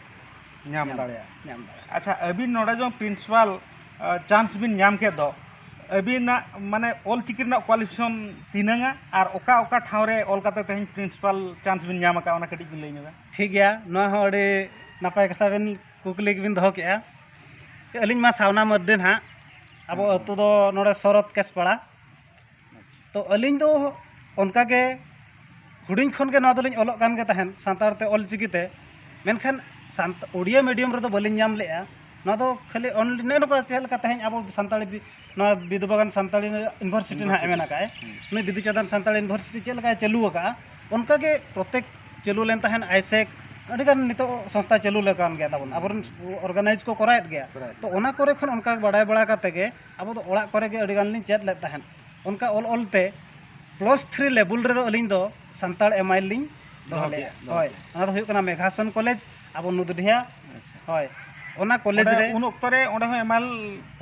ᱧᱟᱢ ᱧᱟᱢ, ᱫᱟᱲᱮᱭᱟᱜᱼᱟ᱾ ᱧᱟᱢ ᱫᱟᱲᱮᱭᱟᱜᱼᱟ᱾ ᱟᱪᱪᱷᱟ, ᱟᱹᱵᱤᱱ ᱱᱚᱰᱮ ᱡᱮ ᱯᱨᱤᱱᱥᱤᱯᱟᱞ ᱪᱟᱱᱥ ᱵᱤᱱ ᱧᱟᱢ ᱠᱮᱫ ᱫᱚ, ᱟᱹᱵᱤᱱᱟᱜ ᱢᱟᱱᱮ ᱚᱞ ᱪᱤᱠᱤ ᱨᱮᱱᱟᱜ ᱠᱳᱣᱟᱞᱤᱯᱷᱤᱠᱮᱥᱚᱱ ᱛᱤᱱᱟᱹᱝᱟ ᱟᱨ ᱚᱠᱟ ᱚᱠᱟ ᱴᱷᱟᱶ ᱨᱮ ᱚᱞ ᱠᱟᱛᱮ ᱛᱮᱦᱮᱧ ᱯᱨᱤᱱᱥᱤᱯᱟᱞ ᱪᱟᱱᱥ ᱵᱤᱱ ᱧᱟᱢ ᱟᱠᱟᱫᱼᱟ, ᱚᱱᱟ ᱠᱟᱹᱴᱤᱡ ᱵᱤᱱ ᱞᱟᱹᱭ ᱧᱚᱜᱟ? ᱴᱷᱤᱠ ᱜᱮᱭᱟ, ᱱᱚᱣᱟ ᱦᱚᱸ ᱟᱹᱰᱤ ᱱᱟᱯᱟᱭ ᱠᱟᱛᱷᱟ ᱵᱤᱱ, ᱠᱩᱠᱞᱤ ᱜᱮᱵᱤᱱ ᱫᱚᱦᱚ ᱠᱮᱫᱼᱟ᱾ ᱟᱹᱞᱤᱧ ᱢᱟ ᱥᱟᱣᱱᱟ ᱢᱟᱹᱨᱰᱤ ᱱᱟᱦᱟᱜ, ᱟᱵᱚ ᱦᱮᱸ᱾ ᱟᱹᱛᱩ ᱫᱚ ᱱᱚᱰᱮ ᱥᱚᱨᱚᱛ ᱠᱮᱥᱯᱟᱲᱟ᱾ ᱛᱚ ᱟᱹᱞᱤᱧ ᱫᱚ ᱚᱱᱠᱟ ᱜᱮ ᱦᱩᱰᱤᱧ ᱠᱷᱚᱱ ᱜᱮ ᱱᱚᱣᱟ ᱫᱚᱞᱤᱧ ᱚᱞᱚᱜ ᱠᱟᱱ ᱜᱮ ᱛᱟᱦᱮᱸᱫ ᱥᱟᱱᱛᱟᱲ ᱛᱮ, ᱚᱞ ᱪᱤᱠᱤ ᱛᱮ᱾ ᱢᱮᱱᱠᱷᱟᱱ ᱥᱟᱱᱛ-, ᱩᱲᱤᱭᱟ ᱢᱤᱰᱤᱭᱟᱢ ᱨᱮᱫᱚ ᱵᱟᱹᱞᱤᱧ ᱧᱟᱢ ᱞᱮᱫᱼᱟ᱾ ᱱᱚᱣᱟ ᱫᱚ ᱠᱷᱟᱹᱞᱤ ᱚᱱ-, ᱱᱚᱜᱼᱚ ᱱᱚᱝᱠᱟ ᱪᱮᱫ ᱞᱮᱠᱟ ᱛᱮᱦᱮᱧ ᱟᱵᱚ ᱥᱟᱱᱛᱟᱲᱤ ᱵᱤ-, ᱱᱚᱣᱟ ᱵᱤᱫᱩ ᱵᱟᱜᱟᱱ ᱥᱟᱱᱛᱟᱲᱤ ᱤᱭᱩᱱᱤᱵᱷᱟᱨᱥᱤᱴᱤ ᱱᱟᱦᱟᱜ ᱮ ᱢᱮᱱ ᱟᱠᱟᱫᱼᱟᱭ᱾ ᱦᱩᱸ᱾ ᱩᱱᱤ ᱵᱤᱫᱩ ᱪᱟᱸᱫᱟᱱ ᱥᱟᱱᱛᱟᱲᱤ ᱤᱭᱩᱱᱤᱵᱷᱟᱨᱥᱤᱴᱤ ᱪᱮᱫ ᱞᱮᱠᱟᱭ ᱪᱟᱹᱞᱩ ᱟᱠᱟᱫᱼᱟ, ᱚᱱᱠᱟ ᱜᱮ ᱯᱨᱚᱛᱮᱠ ᱪᱟᱹᱞᱩ ᱞᱮᱱ ᱛᱟᱦᱮᱸᱫ ᱟᱭᱥᱮᱠ, ᱟᱹᱰᱤᱜᱟᱱ ᱱᱤᱛᱚᱜ ᱥᱚᱝᱥᱛᱷᱟ ᱪᱟᱹᱞᱩ ᱞᱮᱠᱟᱱ ᱜᱮᱭᱟ ᱛᱟᱵᱚᱱ, ᱟᱵᱚᱨᱮᱱ ᱚᱨᱜᱟᱱᱟᱭᱤᱡᱽ ᱠᱚ ᱠᱚᱨᱟᱣᱮᱫ ᱜᱮᱭᱟ᱾ ᱠᱚᱨᱟᱣᱮᱫ ᱛᱚ ᱜᱮᱭᱟ᱾ ᱚᱱᱟ ᱠᱚᱨᱮ ᱠᱷᱚᱱ ᱚᱱᱠᱟ ᱵᱟᱰᱟᱭ ᱵᱟᱲᱟ ᱠᱟᱛᱮ ᱜᱮ ᱟᱵᱚ ᱫᱚ ᱚᱲᱟᱜ ᱠᱚᱨᱮ ᱜᱮ ᱟᱹᱰᱤ ᱜᱟᱱ ᱞᱤᱧ ᱪᱮᱫ ᱞᱮᱫ ᱛᱟᱦᱮᱸᱫ᱾ ᱚᱱᱠᱟ ᱚᱞ ᱚᱞ ᱛᱮ ᱯᱞᱟᱥ ᱛᱷᱨᱤ ᱞᱮᱵᱮᱞ ᱨᱮᱫᱚ ᱟᱹᱞᱤᱧ ᱫᱚ ᱥᱟᱱᱛᱟᱲ ᱮᱢ ᱟᱭ ᱞᱤᱧ ᱫᱚᱦᱚ ᱫᱚᱦᱚ ᱞᱮᱫᱼᱟ᱾ ᱠᱮᱫᱼᱟ, ᱫᱚᱦᱚ ᱦᱳᱭ, ᱠᱮᱫᱼᱟ᱾ ᱚᱱᱟ ᱫᱚ ᱦᱩᱭᱩᱜ ᱠᱟᱱᱟ ᱢᱮᱜᱷᱟᱥᱚᱱ ᱠᱚᱞᱮᱡᱽ, ᱟᱵᱚ ᱱᱩᱫᱽᱰᱤᱦᱟ᱾ ᱟᱪᱪᱷᱟ᱾ ᱦᱳᱭ, ᱚᱱᱟ ᱠᱚᱞᱮᱡᱽ ᱚᱸᱰᱮ ᱨᱮ ᱩᱱ ᱚᱠᱛᱚ ᱨᱮ ᱚᱸᱰᱮ ᱦᱚᱸ ᱮᱢ ᱟᱭ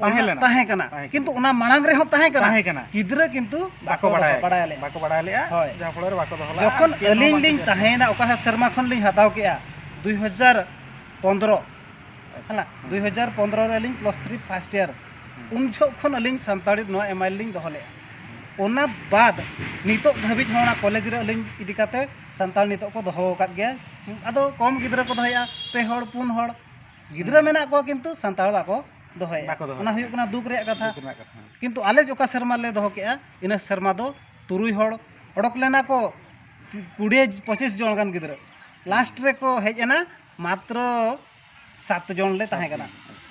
ᱛᱟᱦᱮᱸ ᱚᱱᱟ ᱞᱮᱱᱟ? ᱛᱟᱦᱮᱸ ᱠᱟᱱᱟ, ᱛᱟᱦᱮᱸ ᱠᱤᱱᱛᱩ ᱠᱟᱱᱟ᱾ ᱚᱱᱟ ᱢᱟᱲᱟᱝ ᱨᱮᱦᱚᱸ ᱛᱟᱦᱮᱸ ᱠᱟᱱᱟ᱾ ᱛᱟᱦᱮᱸ ᱠᱟᱱᱟ᱾ ᱜᱤᱫᱽᱨᱟᱹ ᱠᱤᱱᱛᱩ ᱵᱟᱠᱚ ᱵᱟᱠᱚ ᱵᱟᱲᱟᱭ, ᱵᱟᱲᱟᱭ ᱞᱮᱫᱼᱟ᱾ ᱵᱟᱠᱚ ᱵᱟᱲᱟᱭ ᱞᱮᱫᱼᱟ, ᱦᱳᱭ᱾ ᱡᱟᱦᱟᱸ ᱯᱷᱚᱞᱚ ᱨᱮ ᱵᱟᱠᱚ ᱫᱚᱦᱚ ᱞᱮᱫᱼᱟ᱾ ᱡᱚᱠᱷᱚᱱ ᱟᱨ ᱪᱮᱫ ᱦᱚᱸ ᱟᱹᱞᱤᱧ ᱵᱟᱠᱚ ᱞᱤᱧ ᱪᱮᱫ ᱞᱮᱫᱼᱟ᱾ ᱛᱟᱦᱮᱸᱭᱮᱱᱟ, ᱚᱠᱟ ᱥᱮᱨᱢᱟ ᱠᱷᱚᱱ ᱞᱤᱧ ᱦᱟᱛᱟᱣ ᱠᱮᱜᱼᱟ, ᱫᱩᱭ ᱦᱟᱡᱟᱨ ᱯᱚᱱᱫᱽᱨᱚ, ᱟᱪᱪᱷᱟ᱾ ᱦᱮᱸ᱾ ᱫᱩᱭ ᱦᱟᱡᱟᱨ ᱯᱚᱱᱫᱽᱨᱚ ᱨᱮ ᱟᱹᱞᱤᱧ ᱯᱞᱟᱥ ᱛᱷᱨᱤ ᱯᱷᱟᱥᱴ ᱤᱭᱟᱨ᱾ ᱦᱮᱸ᱾ ᱩᱱ ᱡᱚᱦᱚᱜ ᱠᱷᱚᱱ ᱟᱹᱞᱤᱧ ᱥᱟᱱᱛᱟᱲᱤ ᱱᱚᱣᱟ ᱮᱢ ᱟᱭ ᱞᱤᱧ ᱫᱚᱦᱚ ᱞᱮᱫᱼᱟ᱾ ᱚᱱᱟ ᱵᱟᱫ ᱱᱤᱛᱚᱜ ᱫᱷᱟᱹᱵᱤᱡ ᱦᱚᱸ ᱚᱱᱟ ᱠᱚᱞᱮᱡᱽ ᱨᱮ ᱟᱹᱞᱤᱧ ᱤᱫᱤ ᱠᱟᱛᱮ ᱥᱟᱱᱛᱟᱲ ᱱᱤᱛᱚᱜ ᱠᱚ ᱫᱚᱦᱚ ᱟᱠᱟᱫ ᱜᱮᱭᱟ᱾ ᱟᱫᱚ ᱠᱚᱢ ᱜᱤᱫᱽᱨᱟᱹ ᱠᱚ ᱫᱚᱦᱚᱭᱮᱫᱼᱟ, ᱯᱮ ᱦᱚᱲ, ᱯᱩᱱ ᱦᱚᱲ᱾ ᱜᱤᱫᱽᱨᱟᱹ ᱦᱮᱸ᱾ ᱢᱮᱱᱟᱜ ᱠᱚᱣᱟ, ᱠᱤᱱᱛᱩ ᱥᱟᱱᱛᱟᱲ ᱵᱟᱠᱚ ᱫᱚᱦᱚᱭᱮᱫᱼᱟ᱾ ᱵᱟᱠᱚ ᱫᱚᱦᱚᱭᱮᱫᱼᱟ᱾ ᱚᱱᱟ ᱦᱩᱭᱩᱜ ᱠᱟᱱᱟ ᱫᱩᱠ ᱨᱮᱭᱟᱜ ᱠᱟᱛᱷᱟ᱾ ᱫᱩᱠ ᱨᱮᱱᱟᱜ ᱠᱟᱛᱷᱟ᱾ ᱠᱤᱱᱛᱩ ᱟᱞᱮ ᱚᱠᱟ ᱥᱮᱨᱢᱟ ᱞᱮ ᱫᱚᱦᱚ ᱠᱮᱜᱼᱟ, ᱤᱱᱟᱹ ᱥᱮᱨᱢᱟ ᱫᱚ ᱛᱩᱨᱩᱭ ᱦᱚᱲ ᱚᱰᱚᱠ ᱞᱮᱱᱟ ᱠᱚ, ᱠᱩᱲᱤ ᱯᱚᱸᱪᱤᱥ ᱡᱚᱱ ᱜᱟᱱ ᱜᱤᱫᱽᱨᱟᱹ᱾ ᱞᱟᱥᱴ ᱨᱮᱠᱚ ᱦᱮᱡ ᱮᱱᱟ ᱢᱟᱛᱨᱚ ᱥᱟᱛ ᱡᱚᱱ ᱞᱮ ᱛᱟᱦᱮᱸ ᱠᱟᱱᱟ᱾ ᱟᱪᱪᱷᱟ᱾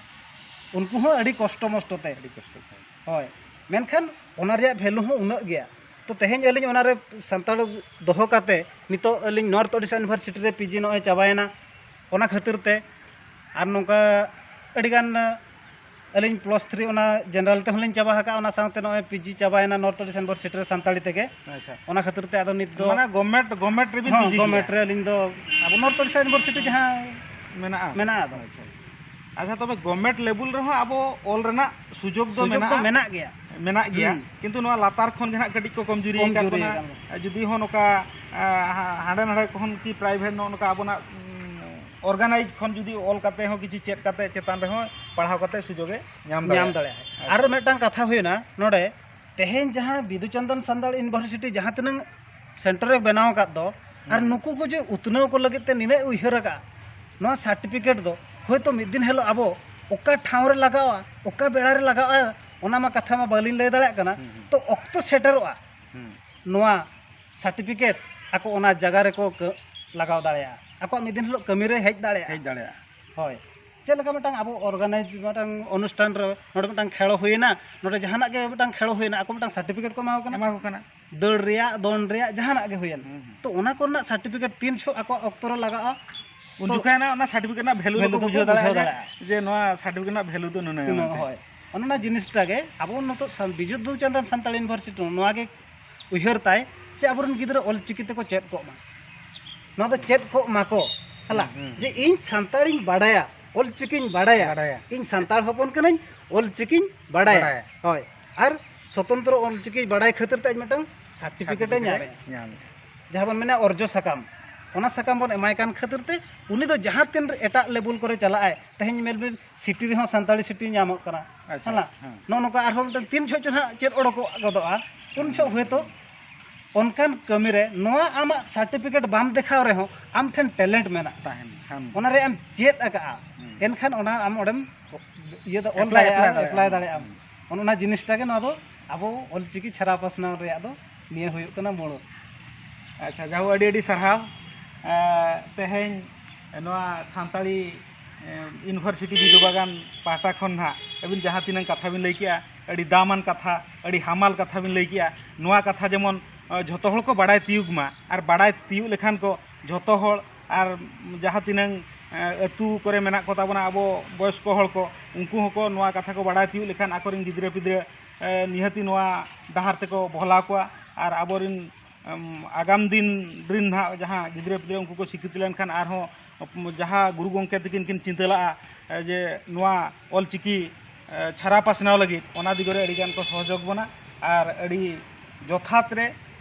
ᱩᱱᱠᱩ ᱦᱚᱸ ᱟᱹᱰᱤ ᱠᱚᱥᱴᱚ ᱢᱚᱥᱴᱚ ᱛᱮ᱾ ᱟᱹᱰᱤ ᱠᱚᱥᱴᱚ ᱛᱮ᱾ ᱦᱳᱭ, ᱢᱮᱱᱠᱷᱟᱱ ᱚᱱᱟ ᱨᱮᱭᱟᱜ ᱵᱷᱮᱞᱩ ᱦᱚᱸ ᱩᱱᱟᱹᱜ ᱜᱮᱭᱟ᱾ ᱛᱚ ᱛᱮᱦᱮᱧ ᱟᱹᱞᱤᱧ ᱚᱱᱟᱨᱮ ᱥᱟᱱᱛᱟᱲ ᱫᱚᱦᱚ ᱠᱟᱛᱮ ᱱᱤᱛᱚᱜ ᱟᱹᱞᱤᱧ ᱱᱚᱨᱛᱷ ᱳᱰᱤᱥᱟ ᱤᱭᱩᱱᱤᱵᱷᱟᱨᱥᱤᱴᱤ ᱨᱮ ᱯᱤ ᱡᱤ ᱱᱚᱜᱼᱚᱭ ᱪᱟᱵᱟᱭᱮᱱᱟ, ᱚᱱᱟ ᱠᱷᱟᱹᱛᱤᱨ ᱛᱮ᱾ ᱟᱨ ᱱᱚᱝᱠᱟ ᱟᱹᱰᱤᱜᱟᱱ ᱟᱹᱞᱤᱧ ᱯᱞᱟᱥ ᱛᱷᱨᱤ ᱚᱱᱟ ᱡᱮᱱᱟᱨᱟᱞ ᱛᱮᱦᱚᱸ ᱞᱤᱧ ᱪᱟᱵᱟ ᱟᱠᱟᱫᱼᱟ, ᱚᱱᱟ ᱥᱟᱶᱛᱮ ᱱᱚᱜᱼᱚᱭ ᱯᱤ ᱡᱤ ᱪᱟᱵᱟᱭᱮᱱᱟ ᱱᱚᱨᱛᱷ ᱳᱰᱤᱥᱟ ᱤᱭᱩᱱᱤᱵᱷᱟᱨᱥᱤᱴᱤ ᱨᱮ ᱥᱟᱱᱛᱟᱲᱤ ᱛᱮᱜᱮ᱾ ᱟᱪᱪᱷᱟ᱾ ᱚᱱᱟ ᱠᱷᱟᱹᱛᱤᱨ ᱛᱮ ᱟᱫᱚ ᱱᱤᱛ ᱫᱚ ᱢᱟᱱᱮ ᱜᱚᱵᱷᱢᱮᱱᱴ, ᱜᱚᱵᱷᱢᱮᱱᱴ ᱨᱮᱵᱤᱱ ᱦᱚᱸ, ᱯᱤ ᱡᱤ ᱜᱚᱵᱷᱢᱮᱱᱴ ᱠᱮᱜᱼᱟ? ᱨᱮ ᱟᱹᱞᱤᱧ ᱫᱚ ᱟᱵᱚ ᱱᱚᱨᱛᱷ ᱳᱰᱤᱥᱟ ᱤᱭᱩᱱᱤᱵᱷᱟᱨᱥᱤᱴᱤ ᱡᱟᱦᱟᱸ ᱢᱮᱱᱟᱜᱼᱟ? ᱢᱮᱱᱟᱜᱼᱟ ᱟᱫᱚ᱾ ᱟᱪᱪᱷᱟ, ᱟᱪᱪᱷᱟ᱾ ᱟᱪᱪᱷᱟ, ᱛᱚᱵᱮ ᱜᱚᱵᱷᱢᱮᱱᱴ ᱞᱮᱵᱮᱞ ᱨᱮᱦᱚᱸ ᱟᱵᱚ ᱚᱞ ᱨᱮᱱᱟᱜ ᱥᱩᱡᱳᱜᱽ ᱫᱚ ᱥᱩᱡᱳᱜᱽ ᱫᱚ ᱢᱮᱱᱟᱜᱼᱟ? ᱢᱮᱱᱟᱜ ᱜᱮᱭᱟ᱾ ᱢᱮᱱᱟᱜ ᱜᱮᱭᱟ, ᱦᱩᱸ᱾ ᱠᱤᱱᱛᱩ ᱱᱚᱣᱟ ᱞᱟᱛᱟᱨ ᱠᱷᱚᱱ ᱜᱮ ᱱᱟᱦᱟᱜ ᱠᱟᱹᱴᱤᱡ ᱠᱚ ᱠᱚᱢᱡᱩᱨᱤ ᱟᱠᱟᱫ ᱠᱚᱢᱡᱩᱨᱤ ᱵᱚᱱᱟ᱾ ᱟᱠᱟᱱ ᱵᱚᱱᱟ᱾ ᱡᱩᱫᱤ ᱦᱚᱸ ᱱᱚᱝᱠᱟ, ᱟ, ᱦᱟ-, ᱦᱟᱸᱰᱮ ᱱᱟᱰᱮ ᱠᱷᱚᱱ ᱠᱤ ᱯᱨᱟᱭᱵᱷᱮᱴ ᱱᱚᱜᱼᱚ ᱱᱚᱝᱠᱟ ᱟᱵᱚᱱᱟᱜ, ᱩᱸ, organize ᱠᱷᱚᱱ ᱡᱩᱫᱤ ᱚᱞ ᱠᱟᱛᱮ ᱦᱚᱸ ᱠᱤᱪᱷᱩ ᱪᱮᱫ ᱠᱟᱛᱮ ᱪᱮᱛᱟᱱ ᱨᱮᱦᱚᱸ ᱯᱟᱲᱦᱟᱣ ᱠᱟᱛᱮ ᱥᱩᱡᱳᱜᱽ ᱮ ᱧᱟᱢ ᱧᱟᱢ ᱫᱟᱲᱮᱭᱟᱜᱼᱟ᱾ ᱫᱟᱲᱮᱭᱟᱜᱼᱟ᱾ ᱟᱪᱪᱷᱟ᱾ ᱟᱨ ᱢᱤᱫᱴᱟᱝ ᱠᱟᱛᱷᱟ ᱦᱩᱭᱱᱟ ᱱᱚᱰᱮ, ᱛᱮᱦᱮᱧ ᱡᱟᱦᱟᱸ ᱵᱤᱫᱩ ᱪᱟᱸᱫᱟᱱ ᱥᱟᱱᱛᱟᱲ ᱤᱭᱩᱱᱤᱵᱷᱟᱨᱥᱤᱴᱤ ᱡᱟᱦᱟᱸ ᱛᱤᱱᱟᱹᱝ ᱥᱮᱱᱴᱟᱨ ᱮ ᱵᱮᱱᱟᱣ ᱟᱠᱟᱫ ᱫᱚ, ᱟᱨ ᱦᱩᱸ᱾ ᱱᱩᱠᱩ ᱠᱚ ᱡᱮ ᱩᱛᱱᱟᱹᱣ ᱠᱚ ᱞᱟᱹᱜᱤᱫ ᱛᱮ ᱱᱤᱱᱟᱹᱜ ᱩᱭᱦᱟᱹᱨ ᱟᱠᱟᱫᱼᱟ, ᱱᱚᱣᱟ ᱥᱟᱨᱴᱤᱯᱷᱤᱠᱮᱴ ᱫᱚ ᱦᱳᱭᱛᱳ ᱢᱤᱫ ᱫᱤᱱ ᱦᱤᱞᱳᱜ ᱟᱵᱚ ᱚᱠᱟ ᱴᱷᱟᱶ ᱨᱮ ᱞᱟᱜᱟᱜᱼᱟ, ᱚᱠᱟ ᱵᱮᱲᱟ ᱨᱮ ᱞᱟᱜᱟᱜᱼᱟ, ᱚᱱᱟ ᱢᱟ ᱠᱟᱛᱷᱟ ᱢᱟ ᱵᱟᱹᱞᱤᱧ ᱞᱟᱹᱭ ᱫᱟᱲᱮᱭᱟᱜ ᱠᱟᱱᱟ᱾ ᱦᱩᱸ, ᱦᱩᱸ᱾ ᱛᱚ ᱚᱠᱛᱚ ᱥᱮᱴᱮᱨᱚᱜᱼᱟ, ᱦᱩᱸ᱾ ᱱᱚᱣᱟ ᱥᱟᱨᱴᱤᱯᱷᱤᱠᱮᱴ ᱟᱠᱚ ᱚᱱᱟ ᱡᱟᱭᱜᱟ ᱨᱮᱠᱚ ᱠᱟᱹ-, ᱞᱟᱜᱟᱣ ᱫᱟᱲᱮᱭᱟᱜᱼᱟ, ᱟᱠᱚᱣᱟᱜ ᱢᱤᱫ ᱫᱤᱱ ᱦᱤᱞᱳᱜ ᱠᱟᱹᱢᱤ ᱨᱮ ᱦᱮᱡ ᱫᱟᱲᱮᱭᱟᱜᱼᱟ᱾ ᱦᱮᱡ ᱫᱟᱲᱮᱭᱟᱜᱼᱟ᱾ ᱦᱳᱭ, ᱪᱮᱫ ᱞᱮᱠᱟ ᱢᱤᱫᱴᱟᱝ ᱟᱵᱚ ᱚᱨᱜᱟᱱᱟᱭᱤᱡᱽ ᱢᱤᱫᱴᱟᱝ ᱚᱱᱩᱥᱴᱷᱟᱱ ᱨᱮ, ᱱᱚᱰᱮ ᱢᱤᱫᱴᱟᱝ ᱠᱷᱮᱞᱳ ᱦᱩᱭᱮᱱᱟ, ᱱᱚᱰᱮ ᱡᱟᱦᱟᱱᱟᱜ ᱜᱮ ᱢᱤᱫᱴᱟᱝ ᱠᱷᱮᱞᱳ ᱦᱩᱭᱮᱱᱟ, ᱟᱠᱚ ᱢᱤᱫᱴᱟᱝ ᱥᱟᱨᱴᱤᱯᱷᱤᱠᱮᱴ ᱠᱚ ᱮᱢᱟ ᱠᱚ ᱠᱟᱱᱟ᱾ ᱮᱢᱟ ᱠᱚ ᱠᱟᱱᱟ᱾ ᱫᱟᱹᱲ ᱨᱮᱭᱟᱜ, ᱫᱚᱱ ᱨᱮᱭᱟᱜ, ᱡᱟᱦᱟᱱᱟᱜ ᱜᱮ ᱦᱩᱭᱮᱱ, ᱦᱩᱸ, ᱦᱩᱸ᱾ ᱛᱚ ᱚᱱᱟ ᱠᱚᱨᱮᱱᱟᱜ ᱥᱟᱨᱴᱤᱯᱷᱤᱠᱮᱴ ᱛᱤᱱ ᱡᱚᱦᱚᱜ ᱟᱠᱚᱣᱟᱜ ᱚᱠᱛᱚ ᱨᱮ ᱞᱟᱜᱟᱜᱼᱟ, ᱩᱱ ᱛᱚ ᱡᱚᱠᱷᱟᱡ ᱚᱱᱟ, ᱚᱱᱟ ᱥᱟᱨᱴᱤᱯᱷᱤᱠᱮᱴ ᱨᱮᱱᱟᱜ ᱵᱷᱮᱞᱩ ᱵᱷᱮᱞᱩ ᱫᱚᱠᱚ ᱫᱚᱠᱚ ᱵᱩᱡᱷᱟᱹᱣ ᱵᱩᱡᱷᱟᱹᱣ ᱫᱟᱲᱮᱭᱟᱜᱼᱟ ᱫᱟᱲᱮᱭᱟᱜᱼᱟ᱾ ᱡᱮ ᱱᱚᱣᱟ ᱥᱟᱨᱴᱤᱯᱷᱤᱠᱮᱴ ᱨᱮᱱᱟᱜ ᱵᱷᱮᱞᱩ ᱫᱚ ᱱᱩᱱᱟᱹᱜ ᱱᱩᱱᱟᱹᱜ, ᱢᱮᱱᱛᱮ᱾ ᱦᱳᱭ, ᱚᱱᱮ ᱚᱱᱟ ᱡᱤᱱᱤᱥᱴᱟ ᱜᱮ ᱟᱵᱚ ᱱᱤᱛᱚᱜ ᱥᱟᱱ-, ᱵᱤᱫᱩ ᱪᱟᱸᱫᱟᱱ ᱥᱟᱱᱛᱟᱲ ᱤᱭᱩᱱᱤᱵᱷᱟᱨᱥᱤᱴᱤ ᱱᱚᱣᱟ ᱜᱮ ᱩᱭᱦᱟᱹᱨ ᱛᱟᱭ ᱡᱮ ᱟᱵᱚᱨᱮᱱ ᱜᱤᱫᱽᱨᱟᱹ ᱚᱞ ᱪᱤᱠᱤ ᱛᱮᱠᱚ ᱪᱮᱫ ᱠᱚᱜ ᱢᱟ, ᱱᱚᱣᱟ ᱫᱚ ᱪᱮᱫ ᱠᱚᱜ ᱢᱟᱠᱚ, ᱦᱮᱞᱟ, ᱦᱩᱸ, ᱦᱩᱸ᱾ ᱡᱮ ᱤᱧ ᱥᱟᱱᱛᱟᱲᱤᱧ ᱵᱟᱰᱟᱭᱟ, ᱚᱞ ᱪᱤᱠᱤᱧ ᱵᱟᱰᱟᱭᱟ, ᱵᱟᱰᱟᱭᱟ᱾ ᱤᱧ ᱥᱟᱱᱛᱟᱲ ᱦᱚᱯᱚᱱ ᱠᱟᱹᱱᱟᱹᱧ, ᱚᱞ ᱪᱤᱠᱤᱧ ᱵᱟᱰᱟᱭᱟ᱾ ᱵᱟᱰᱟᱭᱟ᱾ ᱦᱳᱭ, ᱟᱨ ᱥᱚᱛᱚᱱᱛᱨᱚ ᱚᱞ ᱪᱤᱠᱤ ᱵᱟᱰᱟᱭ ᱠᱷᱟᱹᱛᱤᱨ ᱛᱮ ᱟᱡ ᱢᱤᱫᱴᱟᱝ ᱥᱟᱨᱴᱤᱯᱷᱤᱠᱮᱴ ᱮ ᱥᱟᱨᱴᱤᱯᱷᱤᱠᱮᱴ ᱧᱟᱢᱮᱫᱼᱟ᱾ ᱧᱟᱢᱮᱫᱼᱟ᱾ ᱡᱟᱦᱟᱸ ᱵᱚᱱ ᱢᱮᱱᱟ ᱚᱨᱡᱚ ᱥᱟᱠᱟᱢ, ᱚᱱᱟ ᱥᱟᱠᱟᱢ ᱵᱚᱱ ᱮᱢᱟᱭ ᱠᱟᱱ ᱠᱷᱟᱹᱛᱤᱨ ᱛᱮ ᱩᱱᱤ ᱫᱚ ᱡᱟᱦᱟᱸ ᱛᱤᱱ ᱨᱮ ᱮᱴᱟᱜ ᱞᱮᱵᱮᱞ ᱠᱚᱨᱮ ᱪᱟᱞᱟᱜ ᱟᱭ, ᱛᱮᱦᱮᱧ ᱧᱮᱞ ᱵᱤᱱ ᱥᱤᱴᱤ ᱨᱮᱦᱚᱸ ᱥᱟᱱᱛᱟᱲᱤ ᱥᱤᱴᱤ ᱧᱟᱢᱚᱜ ᱠᱟᱱᱟ, ᱟᱪᱪᱷᱟ, ᱦᱮᱸ᱾ ᱱᱚᱜᱼᱚ ᱱᱚᱝᱠᱟ ᱟᱨᱦᱚᱸ ᱢᱤᱫᱴᱟᱝ ᱛᱤᱱ ᱡᱚᱦᱚᱜ ᱪᱚ ᱱᱟᱦᱟᱜ ᱪᱮᱫ ᱚᱰᱚᱠᱚᱜ ᱜᱚᱫᱚᱜᱼᱟ, ᱩᱱ ᱡᱚᱦᱚᱜ ᱦᱩᱸ, ᱦᱚᱭᱛᱳ ᱦᱩᱸ᱾ ᱚᱱᱠᱟᱱ ᱠᱟᱹᱢᱤ ᱨᱮ ᱱᱚᱣᱟ ᱟᱢᱟᱜ ᱥᱟᱨᱴᱤᱯᱷᱤᱠᱮᱴ ᱵᱟᱢ ᱫᱮᱠᱷᱟᱣ ᱨᱮᱦᱚᱸ ᱟᱢ ᱴᱷᱮᱱ ᱴᱮᱞᱮᱱᱴ ᱢᱮᱱᱟᱜᱼᱟ᱾ ᱛᱟᱦᱮᱱ ᱠᱷᱟᱱ᱾ ᱚᱱᱟ ᱨᱮ ᱟᱢ ᱪᱮᱫ ᱟᱠᱟᱜᱼᱟ, ᱦᱩᱸ᱾ ᱮᱱᱠᱷᱟᱱ ᱚᱱᱟ ᱟᱢ ᱚᱸᱰᱮᱢ ᱤᱭᱟᱹ ᱫᱚ ᱚᱞ ᱮᱯᱞᱟᱭ, ᱫᱟᱲᱮᱭᱟᱜᱼᱟ, ᱮᱯᱞᱟᱭ ᱮᱯᱞᱟᱭ ᱫᱟᱲᱮᱭᱟᱜᱼᱟ᱾ ᱫᱟᱲᱮᱭᱟᱜᱼᱟ᱾ ᱦᱩᱸ᱾ ᱚᱱ-, ᱚᱱᱟ ᱡᱤᱱᱤᱥᱴᱟ ᱜᱮ ᱱᱚᱣᱟ ᱫᱚ ᱟᱵᱚ ᱚᱞᱪᱤᱠᱤ ᱪᱷᱟᱨᱟᱣ ᱯᱟᱥᱱᱟᱣ ᱨᱮᱭᱟᱜ ᱫᱚ ᱱᱤᱭᱟᱹ ᱦᱩᱭᱩᱜ ᱠᱟᱱᱟ ᱢᱩᱲᱩᱫ᱾ ᱟᱪᱪᱷᱟ, ᱡᱟᱦᱳ, ᱟᱹᱰᱤ ᱟᱹᱰᱤ ᱥᱟᱨᱦᱟᱣ᱾ ᱮᱸ, ᱛᱮᱦᱮᱧ ᱱᱚᱣᱟ ᱥᱟᱱᱛᱟᱲᱤ, ᱮᱸ, ᱤᱭᱩᱱᱤᱵᱷᱟᱨᱥᱤᱴᱤ ᱵᱤᱫᱩ ᱵᱟᱜᱟᱱ ᱯᱟᱦᱴᱟ ᱠᱷᱚᱱ ᱱᱟᱦᱟᱜ ᱟᱹᱵᱤᱱ ᱡᱟᱦᱟᱸ ᱛᱤᱱᱟᱹᱝ ᱠᱟᱛᱷᱟ ᱵᱤᱱ ᱞᱟᱹᱭ ᱠᱮᱜᱼᱟ, ᱟᱹᱰᱤ ᱫᱟᱢᱟᱱ ᱠᱟᱛᱷᱟ, ᱟᱹᱰᱤ ᱦᱟᱢᱟᱞ ᱠᱟᱛᱷᱟ ᱵᱤᱱ ᱞᱟᱹᱭ ᱠᱮᱜᱼᱟ᱾ ᱱᱚᱣᱟ ᱠᱟᱛᱷᱟ ᱡᱮᱢᱚᱱ, ᱮᱸ, ᱡᱷᱚᱛᱚ ᱦᱚᱲ ᱠᱚ ᱵᱟᱲᱟᱭ ᱛᱤᱭᱩᱜᱽ ᱢᱟ, ᱟᱨ ᱵᱟᱲᱟᱭ ᱛᱤᱭᱩᱜᱽ ᱞᱮᱠᱷᱟᱱ ᱠᱚ ᱡᱷᱚᱛᱚ ᱦᱚᱲ, ᱟᱨ ᱡᱟᱦᱟᱸ ᱛᱤᱱᱟᱹᱝ, ᱮᱸ, ᱟᱹᱛᱩ ᱠᱚᱨᱮ ᱢᱮᱱᱟᱜ ᱠᱚ ᱛᱟᱵᱚᱱᱟ ᱟᱵᱚ ᱵᱚᱭᱚᱥᱠᱚ ᱦᱚᱲ ᱠᱚ, ᱩᱱᱠᱩ ᱦᱚᱸᱠᱚ ᱱᱚᱣᱟ ᱠᱟᱛᱷᱟ ᱠᱚ ᱵᱟᱲᱟᱭ ᱛᱤᱭᱩᱜ ᱞᱮᱠᱷᱟᱱ ᱟᱠᱚᱨᱮᱱ ᱜᱤᱫᱽᱨᱟᱹ ᱯᱤᱫᱽᱨᱟᱹ, ᱮᱸ, ᱱᱤᱦᱟᱹᱛᱤ ᱱᱚᱣᱟ ᱰᱟᱦᱟᱨ ᱛᱮᱠᱚ ᱵᱚᱦᱞᱟᱣ ᱠᱚᱣᱟ᱾ ᱟᱨ ᱟᱵᱚᱨᱮᱱ, ᱮᱢ, ᱟᱜᱟᱢ ᱫᱤᱱ ᱨᱮᱱ ᱱᱟᱦᱟᱜ ᱡᱟᱦᱟᱸ ᱜᱤᱫᱽᱨᱟᱹ ᱯᱤᱫᱽᱨᱟᱹ ᱩᱱᱠᱩ ᱠᱚ ᱥᱤᱠᱠᱷᱤᱛ ᱞᱮᱱᱠᱷᱟᱱ ᱟᱨᱦᱚᱸ ᱡᱟᱦᱟᱸ ᱜᱩᱨᱩ ᱜᱚᱢᱠᱮ ᱛᱟᱹᱠᱤᱱ ᱠᱤᱱ ᱪᱤᱱᱛᱟᱹ ᱞᱟᱜᱼᱟ, ᱮ, ᱡᱮ ᱱᱚᱣᱟ ᱚᱞᱪᱤᱠᱤ, ᱮ, ᱪᱷᱟᱨᱟ ᱯᱟᱥᱱᱟᱣ ᱞᱟᱹᱜᱤᱫ, ᱚᱱᱟ ᱫᱤᱜ ᱨᱮ ᱟᱹᱰᱤ ᱜᱟᱱ ᱠᱚ ᱥᱚᱦᱚᱡᱳᱜᱽ ᱵᱚᱱᱟ ᱟᱨ ᱟᱹᱰᱤ ᱡᱚᱛᱷᱟᱛ ᱨᱮ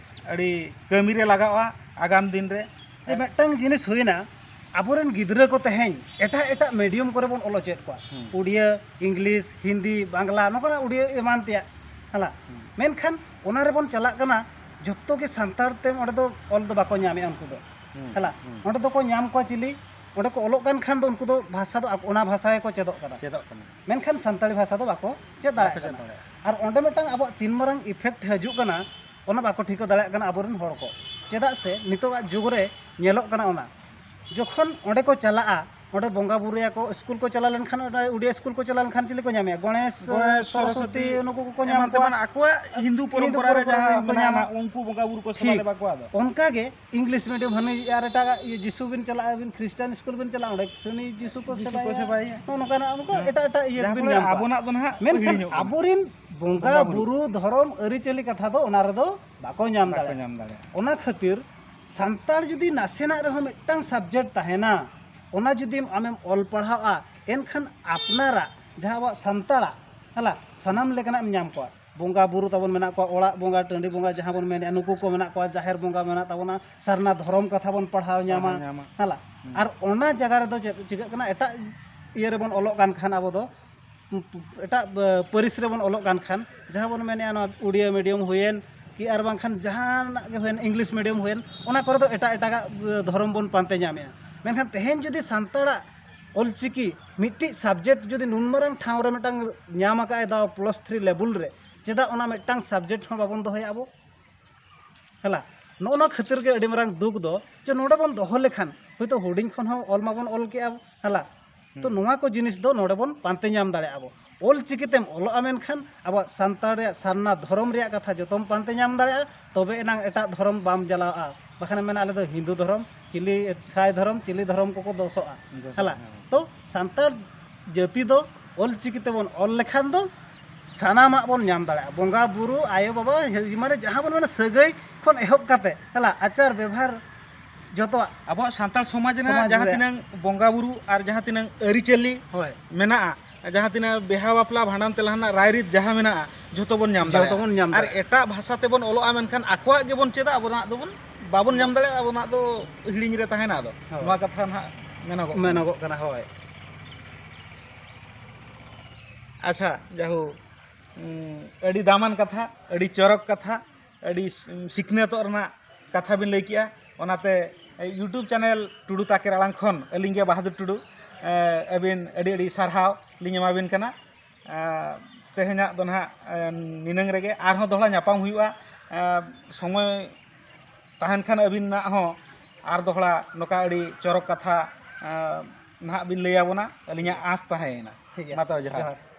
ᱟᱹᱰᱤ ᱠᱟᱹᱢᱤ ᱨᱮ ᱞᱟᱜᱟᱜᱼᱟ ᱟᱜᱟᱢ ᱫᱤᱱ ᱨᱮ᱾ ᱡᱮ ᱢᱤᱫᱴᱟᱝ ᱡᱤᱱᱤᱥ ᱦᱩᱭᱱᱟ, ᱟᱵᱚᱨᱮᱱ ᱜᱤᱫᱽᱨᱟᱹ ᱠᱚ ᱛᱮᱦᱮᱧ ᱮᱴᱟᱜ ᱮᱴᱟᱜ ᱢᱤᱰᱤᱭᱟᱢ ᱠᱚᱨᱮ ᱵᱚᱱ ᱚᱞ ᱦᱚᱪᱚᱭᱮᱫ ᱠᱚᱣᱟ᱾ ᱦᱩᱸ᱾ ᱩᱲᱤᱭᱟᱹ, ᱤᱝᱞᱤᱥ, ᱦᱤᱱᱫᱤ, ᱵᱟᱝᱞᱟ, ᱱᱚᱝᱠᱟᱱᱟᱜ ᱩᱲᱤᱭᱟᱹ ᱮᱢᱟᱱ ᱛᱮᱭᱟᱜ, ᱦᱮᱸ᱾ ᱦᱩᱸ᱾ ᱢᱮᱱᱠᱷᱟᱱ ᱚᱱᱟ ᱨᱮᱵᱚᱱ ᱪᱟᱞᱟᱜ ᱠᱟᱱᱟ, ᱡᱚᱛᱚ ᱜᱮ ᱥᱟᱱᱛᱟᱲ ᱛᱮ ᱚᱸᱰᱮ ᱫᱚ ᱚᱞ ᱫᱚ ᱵᱟᱠᱚ ᱧᱟᱢᱮᱫᱼᱟ ᱩᱱᱠᱩ ᱫᱚ᱾ ᱦᱩᱸ, ᱦᱮᱸ᱾ ᱦᱩᱸ᱾ ᱚᱸᱰᱮ ᱫᱚᱠᱚ ᱧᱟᱢ ᱠᱚᱣᱟ ᱪᱤᱞᱤ? ᱚᱸᱰᱮ ᱠᱚ ᱚᱞᱚᱜ ᱠᱟᱱ ᱠᱷᱟᱱ ᱫᱚ ᱩᱱᱠᱩ ᱫᱚ ᱵᱷᱟᱥᱟ ᱫᱚ ᱟᱠ-, ᱚᱱᱟ ᱵᱷᱟᱥᱟ ᱜᱮᱠᱚ ᱪᱮᱫᱚᱜ ᱠᱟᱱᱟ᱾ ᱪᱮᱫᱚᱜ ᱠᱟᱱᱟ᱾ ᱢᱮᱱᱠᱷᱟᱱ ᱥᱟᱱᱛᱟᱲᱤ ᱵᱷᱟᱥᱟ ᱫᱚ ᱵᱟᱠᱚ ᱪᱮᱫ ᱫᱟᱲᱮᱭᱟᱜ ᱵᱟᱠᱚ ᱪᱮᱫ ᱠᱟᱱᱟ᱾ ᱫᱟᱲᱮᱭᱟᱜᱼᱟ᱾ ᱟᱨ ᱚᱸᱰᱮ ᱢᱤᱫᱴᱟᱝ ᱟᱵᱚᱣᱟᱜ ᱛᱤᱱ ᱢᱟᱨᱟᱝ effect ᱦᱤᱡᱩᱜ ᱠᱟᱱᱟ, ᱚᱱᱟ ᱵᱟᱠᱚ ᱴᱷᱤᱠᱟᱹ ᱫᱟᱲᱮᱭᱟᱜ ᱠᱟᱱᱟ ᱟᱵᱚᱨᱮᱱ ᱦᱚᱲ ᱠᱚ᱾ ᱪᱮᱫᱟᱜ ᱥᱮ ᱱᱤᱛᱚᱜᱟᱜ ᱡᱩᱜᱽ ᱨᱮ ᱧᱮᱞᱚᱜ ᱠᱟᱱᱟ ᱚᱱᱟ, ᱡᱚᱠᱷᱚᱱ ᱚᱸᱰᱮ ᱠᱚ ᱪᱟᱞᱟᱜᱼᱟ, ᱚᱸᱰᱮ ᱵᱚᱸᱜᱟ ᱵᱩᱨᱩᱭᱟᱠᱚ, ᱥᱠᱩᱞ ᱠᱚ ᱪᱟᱞᱟᱣ ᱞᱮᱱᱠᱷᱟᱱ, ᱚᱸᱰᱮ ᱩᱰᱤᱭᱟ ᱥᱠᱩᱞ ᱠᱚ ᱪᱟᱞᱟᱣ ᱞᱮᱱᱠᱷᱟᱱ ᱪᱤᱞᱤ ᱠᱚ ᱧᱟᱢᱮᱭᱟ? ᱜᱚᱬᱮᱥ, ᱜᱚᱬᱮᱥ, ᱥᱚᱨᱚᱥᱚᱛᱤ, ᱥᱚᱨᱚᱥᱚᱛᱤ, ᱱᱩᱠᱩ ᱠᱚᱠᱚ ᱧᱟᱢ ᱮᱢᱟᱱ ᱠᱚᱣᱟ᱾ ᱛᱮᱢᱟᱱ ᱟᱠᱚᱣᱟᱜ ᱦᱤᱱᱫᱩ ᱦᱤᱱᱫᱩ ᱯᱚᱨᱚᱢᱯᱚᱨᱟ ᱨᱮ ᱯᱚᱨᱚᱢᱯᱚᱨᱟ ᱡᱟᱦᱟᱸ ᱨᱮ ᱠᱚ ᱢᱮᱱᱟᱜᱼᱟ, ᱧᱟᱢᱟ᱾ ᱩᱱᱠᱩ ᱵᱚᱸᱜᱟ ᱵᱩᱨᱩ ᱠᱚ ᱥᱮᱵᱟ ᱴᱷᱤᱠ᱾ ᱫᱮᱵᱟ ᱠᱚᱣᱟ ᱟᱫᱚ᱾ ᱚᱱᱠᱟ ᱜᱮ ᱤᱝᱞᱤᱥ ᱢᱤᱰᱤᱭᱟᱢ ᱦᱟᱹᱱᱤ ᱟᱨ ᱮᱴᱟᱜᱟᱜ ᱤᱭᱟᱹ ᱡᱤᱥᱩ ᱵᱤᱱ ᱪᱟᱞᱟᱜᱼᱟ, ᱟᱹᱵᱤᱱ ᱠᱷᱨᱤᱥᱴᱟᱱ ᱥᱠᱩᱞ ᱵᱤᱱ ᱪᱟᱞᱟᱜᱼᱟ, ᱚᱸᱰᱮ ᱦᱟᱹᱱᱤ ᱡᱤᱥᱩ ᱠᱚ ᱡᱤᱥᱩ ᱠᱚ ᱥᱮᱵᱟᱭᱟ᱾ ᱥᱮᱵᱟᱭᱟ᱾ ᱱᱚᱜᱼᱚ ᱱᱚᱝᱠᱟᱱᱟᱜ ᱚᱱᱠᱟ ᱦᱮᱸ᱾ ᱮᱴᱟᱜ ᱮᱴᱟᱜ ᱤᱭᱟᱹ ᱡᱟᱦᱟᱸ ᱵᱤᱱ ᱠᱚᱨᱮ ᱧᱟᱢ ᱠᱚᱣᱟ᱾ ᱟᱵᱚᱱᱟᱜ ᱫᱚ ᱱᱟᱦᱟᱜ ᱢᱮᱱᱠᱷᱟᱱ ᱦᱤᱲᱤᱧᱚᱜ ᱠᱟᱱᱟ᱾ ᱟᱵᱚᱨᱮᱱ ᱵᱚᱸᱜᱟ ᱵᱚᱸᱜᱟ ᱵᱩᱨᱩ᱾ ᱵᱩᱨᱩ, ᱫᱷᱚᱨᱚᱢ, ᱟᱹᱨᱤᱪᱟᱹᱞᱤ ᱠᱟᱛᱷᱟ ᱫᱚ ᱚᱱᱟ ᱨᱮᱫᱚ ᱵᱟᱠᱚ ᱧᱟᱢ ᱵᱟᱠᱚ ᱫᱟᱲᱮᱭᱟᱜᱼᱟ᱾ ᱧᱟᱢ ᱫᱟᱲᱮᱭᱟᱜᱼᱟ᱾ ᱚᱱᱟ ᱠᱷᱟᱹᱛᱤᱨ ᱥᱟᱱᱛᱟᱲ ᱡᱩᱫᱤ ᱱᱟᱥᱮᱱᱟᱜ ᱨᱮᱦᱚᱸ ᱢᱤᱫᱴᱟᱝ subject ᱛᱟᱦᱮᱱᱟ, ᱚᱱᱟ ᱡᱩᱫᱤ ᱟᱢᱮᱢ ᱚᱞ ᱯᱟᱲᱦᱟᱣᱟ, ᱮᱱᱠᱷᱟᱱ ᱟᱯᱱᱟᱨᱟᱜ ᱡᱟᱦᱟᱸ ᱟᱵᱚᱣᱟᱜ ᱥᱟᱱᱛᱟᱲᱟᱜ, ᱦᱮᱞᱟ, ᱥᱟᱱᱟᱢ ᱞᱮᱠᱟᱱᱟᱜ ᱮᱢ ᱧᱟᱢ ᱠᱚᱣᱟ᱾ ᱵᱚᱸᱜᱟ ᱵᱩᱨᱩ ᱛᱟᱵᱚᱱ ᱢᱮᱱᱟᱜ ᱠᱚᱣᱟ, ᱚᱲᱟᱜ ᱵᱚᱸᱜᱟ, ᱴᱟᱺᱰᱤ ᱵᱚᱸᱜᱟ, ᱡᱟᱦᱟᱸ ᱵᱚᱱ ᱢᱮᱱᱮᱫᱼᱟ, ᱱᱩᱠᱩ ᱠᱚ ᱢᱮᱱᱟᱜ ᱠᱚᱣᱟ, ᱡᱟᱦᱮᱨ ᱵᱚᱸᱜᱟ ᱢᱮᱱᱟᱜ ᱛᱟᱵᱚᱱᱟ, ᱥᱟᱨᱱᱟ ᱫᱷᱚᱨᱚᱢ ᱠᱟᱛᱷᱟ ᱵᱚᱱ ᱯᱟᱲᱦᱟᱣ ᱧᱟᱢᱟ, ᱯᱟᱲᱦᱟᱣ ᱧᱟᱢᱟ᱾ ᱦᱮᱞᱟ᱾ ᱦᱩᱸ᱾ ᱟᱨ ᱚᱱᱟ ᱡᱟᱭᱜᱟ ᱨᱮᱫᱚ ᱪᱮᱫ ᱪᱤᱠᱟᱹᱜ ᱠᱟᱱᱟ? ᱮᱴᱟᱜ ᱤᱭᱟᱹ ᱨᱮᱵᱚᱱ ᱚᱞᱚᱜ ᱠᱟᱱ ᱠᱷᱟᱱ ᱟᱵᱚ ᱫᱚ ᱮᱴᱟᱜ, ᱮ, ᱯᱟᱹᱨᱤᱥ ᱨᱮᱵᱚᱱ ᱚᱞᱚᱜ ᱠᱟᱱ ᱠᱷᱟᱱ, ᱡᱟᱦᱟᱸ ᱵᱚᱱ ᱢᱮᱱᱮᱫᱼᱟ, ᱱᱚᱣᱟ ᱩᱲᱤᱭᱟ ᱢᱤᱰᱤᱭᱟᱢ ᱦᱩᱭᱮᱱ ᱠᱤ, ᱟᱨ ᱵᱟᱝᱠᱷᱟᱱ ᱡᱟᱦᱟᱱᱟᱜ ᱜᱮ ᱦᱩᱭᱮᱱ, ᱤᱝᱞᱤᱥ ᱢᱤᱰᱤᱭᱟᱢ ᱦᱩᱭᱮᱱ, ᱚᱱᱟ ᱠᱚᱨᱮ ᱫᱚ ᱮᱴᱟᱜ ᱮᱴᱟᱜᱟᱜ, ᱮ, ᱫᱷᱚᱨᱚᱢ ᱵᱚᱱ ᱯᱟᱱᱛᱮ ᱧᱟᱢᱮᱫᱼᱟ᱾ ᱢᱮᱱᱠᱷᱟᱱ ᱛᱮᱦᱮᱧ ᱡᱩᱫᱤ ᱥᱟᱱᱛᱟᱲᱟᱜ ᱚᱞᱪᱤᱠᱤ ᱢᱤᱫᱴᱤᱡ subject ᱡᱩᱫᱤ ᱱᱩᱱ ᱢᱟᱨᱟᱝ ᱴᱷᱟᱶ ᱨᱮ ᱢᱤᱫᱴᱟᱝ ᱧᱟᱢ ᱟᱠᱟᱫ ᱟᱭ ᱫᱟᱣ plus three level ᱨᱮ, ᱪᱮᱫᱟᱜ ᱚᱱᱟ ᱢᱤᱫᱴᱟᱝ subject ᱦᱚᱸ ᱵᱟᱵᱚᱱ ᱫᱚᱦᱚᱭᱟ ᱟᱵᱚ? ᱦᱮᱞᱟ, ᱱᱚᱜᱼᱚ ᱱᱚᱣᱟ ᱠᱷᱟᱹᱛᱤᱨ ᱜᱮ ᱟᱹᱰᱤ ᱢᱟᱨᱟᱝ ᱫᱩᱠ ᱫᱚ, ᱡᱮ ᱱᱚᱰᱮ ᱵᱚᱱ ᱫᱚᱦᱚ ᱞᱮᱠᱷᱟᱱ ᱦᱚᱭᱛᱳ ᱦᱩᱰᱤᱧ ᱠᱷᱚᱱ ᱦᱚᱸ ᱚᱞ ᱢᱟᱵᱚᱱ ᱚᱞ ᱠᱮᱜᱼᱟ, ᱦᱮᱞᱟ᱾ ᱛᱚ ᱦᱩᱸ᱾ ᱱᱚᱣᱟ ᱠᱚ ᱡᱤᱱᱤᱥ ᱫᱚ ᱱᱚᱰᱮ ᱵᱚᱱ ᱯᱟᱱᱛᱮ ᱧᱟᱢ ᱫᱟᱲᱮᱭᱟᱜᱼᱟ ᱟᱵᱚ᱾ ᱚᱞ ᱪᱤᱠᱤ ᱛᱮᱢ ᱚᱞᱚᱜᱼᱟ, ᱢᱮᱱᱠᱷᱟᱱ ᱟᱵᱚᱣᱟᱜ ᱥᱟᱱᱛᱟᱲ ᱨᱮᱭᱟᱜ ᱥᱟᱨᱱᱟ ᱫᱷᱚᱨᱚᱢ ᱨᱮᱭᱟᱜ ᱠᱟᱛᱷᱟ ᱡᱚᱛᱚᱢ ᱯᱟᱱᱛᱮ ᱧᱟᱢ ᱫᱟᱲᱮᱭᱟᱜᱼᱟ, ᱛᱚᱵᱮ ᱮᱱᱟᱝ ᱮᱴᱟᱜ ᱫᱷᱚᱨᱚᱢ ᱵᱟᱢ ᱡᱟᱞᱟᱣᱼᱟ᱾ ᱵᱟᱠᱷᱟᱱᱮᱢ ᱢᱮᱱᱟ, "ᱟᱞᱮ ᱫᱚ ᱦᱤᱱᱫᱩ ᱫᱷᱚᱨᱚᱢ, ᱪᱤᱞᱤ ᱥᱟᱭ ᱫᱷᱚᱨᱚᱢ, ᱪᱤᱞᱤ ᱫᱷᱚᱨᱚᱢ ᱠᱚᱠᱚ ᱫᱚᱥᱚᱜᱼᱟ?" ᱫᱚᱥᱚᱜᱼᱟ, ᱦᱮᱞᱟ᱾ ᱦᱮᱸ᱾ ᱛᱚ ᱥᱟᱱᱛᱟᱲ ᱡᱟᱹᱛᱤ ᱫᱚ ᱚᱞ ᱪᱤᱠᱤ ᱛᱮᱵᱚᱱ ᱚᱞ ᱞᱮᱠᱷᱟᱱ ᱫᱚ ᱥᱟᱱᱟᱢᱟᱜ ᱵᱚᱱ ᱧᱟᱢ ᱫᱟᱲᱮᱭᱟᱜᱼᱟ᱾ ᱵᱚᱸᱜᱟ ᱵᱩᱨᱩ, ᱟᱭᱳ ᱵᱟᱵᱟ, ᱢᱟᱱᱮ ᱡᱟᱦᱟᱸ ᱵᱚᱱ ᱢᱮᱱᱟ ᱥᱟᱹᱜᱟᱹᱭ ᱠᱷᱚᱱ ᱮᱦᱚᱵ ᱠᱟᱛᱮ, ᱦᱮᱞᱟ, ᱟᱪᱟᱨ ᱵᱮᱵᱷᱟᱨ ᱡᱚᱛᱚᱣᱟᱜ᱾ ᱟᱵᱚᱣᱟᱜ ᱥᱟᱱᱛᱟᱲ ᱥᱚᱢᱟᱡᱽ ᱨᱮᱱᱟᱜ ᱥᱚᱢᱟᱡᱽ ᱡᱟᱦᱟᱸ ᱨᱮ᱾ ᱛᱤᱱᱟᱹᱝ ᱵᱚᱸᱜᱟ ᱵᱩᱨᱩ ᱟᱨ ᱡᱟᱦᱟᱸ ᱛᱤᱱᱟᱹᱝ ᱟᱹᱨᱤᱪᱟᱹᱞᱤ ᱦᱳᱭ᱾ ᱢᱮᱱᱟᱜᱼᱟ, ᱡᱟᱦᱟᱸ ᱛᱤᱱᱟᱹᱜ ᱵᱤᱦᱟ ᱵᱟᱯᱞᱟ ᱵᱷᱟᱸᱰᱟᱱ ᱛᱮᱞᱟ ᱨᱮᱱᱟᱜ ᱨᱟᱭᱨᱤᱛ ᱡᱟᱦᱟᱸ ᱢᱮᱱᱟᱜᱼᱟ, ᱡᱷᱚᱛᱚ ᱵᱚᱱ ᱧᱟᱢ ᱡᱷᱚᱛᱚ ᱫᱟᱲᱮᱭᱟᱜᱼᱟ᱾ ᱵᱚᱱ ᱧᱟᱢ ᱟᱨ ᱫᱟᱲᱮᱭᱟᱜᱼᱟ᱾ ᱮᱴᱟᱜ ᱵᱷᱟᱥᱟ ᱛᱮᱵᱚᱱ ᱚᱞᱚᱜᱼᱟ, ᱢᱮᱱᱠᱷᱟᱱ ᱟᱠᱚᱣᱟᱜ ᱜᱮᱵᱚᱱ ᱪᱮᱫᱟ, ᱟᱵᱚᱱᱟᱜ ᱫᱚᱵᱚᱱ ᱵᱟᱵᱚᱱ ᱧᱟᱢ ᱫᱟᱲᱮᱭᱟᱜᱼᱟ, ᱟᱵᱚᱱᱟᱜ ᱫᱚ ᱦᱤᱲᱤᱧ ᱨᱮ ᱛᱟᱦᱮᱱᱟ᱾ ᱟᱫᱚ ᱦᱳᱭ᱾ ᱱᱚᱣᱟ ᱠᱟᱛᱷᱟ ᱱᱟᱦᱟᱜ ᱢᱮᱱᱚᱜᱚᱜ ᱠᱟᱱᱟ᱾ ᱢᱮᱱᱚᱜᱚᱜ ᱠᱟᱱᱟ, ᱦᱳᱭ᱾ ᱟᱪᱪᱷᱟ, ᱡᱟᱦᱳ, ᱩᱸ, ᱟᱹᱰᱤ ᱫᱟᱢᱟᱱ ᱠᱟᱛᱷᱟ, ᱟᱹᱰᱤ ᱪᱚᱨᱚᱠ ᱠᱟᱛᱷᱟ, ᱟᱹᱰᱤ ᱥᱤ-, ᱥᱤᱠᱷᱱᱟᱹᱛᱚᱜ ᱨᱮᱱᱟᱜ ᱠᱟᱛᱷᱟ ᱵᱤᱱ ᱞᱟᱹᱭ ᱠᱮᱜᱼᱟ᱾ ᱚᱱᱟᱛᱮ YouTube ᱪᱮᱱᱮᱞ ᱴᱩᱰᱩ ᱛᱟᱠᱮᱨ ᱟᱲᱟᱝ ᱠᱷᱚᱱ ᱟᱹᱞᱤᱧ ᱜᱮ ᱵᱟᱦᱟᱫᱩᱨ ᱴᱩᱰᱩ, ᱮ, ᱟᱹᱵᱤᱱ ᱟᱹᱰᱤ ᱟᱹᱰᱤ ᱥᱟᱨᱦᱟᱣ ᱞᱤᱧ ᱮᱢᱟᱵᱤᱱ ᱠᱟᱱᱟ᱾ ᱮ, ᱛᱮᱦᱮᱧᱟᱜ ᱫᱚ ᱱᱟᱦᱟᱜ, ᱮ, ᱱᱤᱱᱟᱹᱝ ᱨᱮᱜᱮ, ᱟᱨᱦᱚᱸ ᱫᱚᱦᱲᱟ ᱧᱟᱯᱟᱢ ᱦᱩᱭᱩᱜᱼᱟ᱾ ᱮ, ᱥᱚᱢᱚᱭ ᱛᱟᱦᱮᱱ ᱠᱷᱟᱱ ᱟᱹᱵᱤᱱᱟᱜ ᱦᱚᱸ ᱟᱨ ᱫᱚᱦᱲᱟ ᱱᱚᱝᱠᱟ ᱟᱹᱰᱤ ᱪᱚᱨᱚᱠ ᱠᱟᱛᱷᱟ, ᱮ, ᱱᱟᱦᱟᱜ ᱵᱤᱱ ᱞᱟᱹᱭ ᱟᱵᱚᱱᱟ, ᱟᱹᱞᱤᱧᱟᱜ ᱟᱸᱥ ᱛᱟᱦᱮᱸᱭᱮᱱᱟ᱾ ᱴᱷᱤᱠ ᱜᱮᱭᱟ᱾ ᱢᱟ ᱛᱚᱵᱮ ᱡᱚᱦᱟᱨ᱾ ᱡᱚᱦᱟᱨ᱾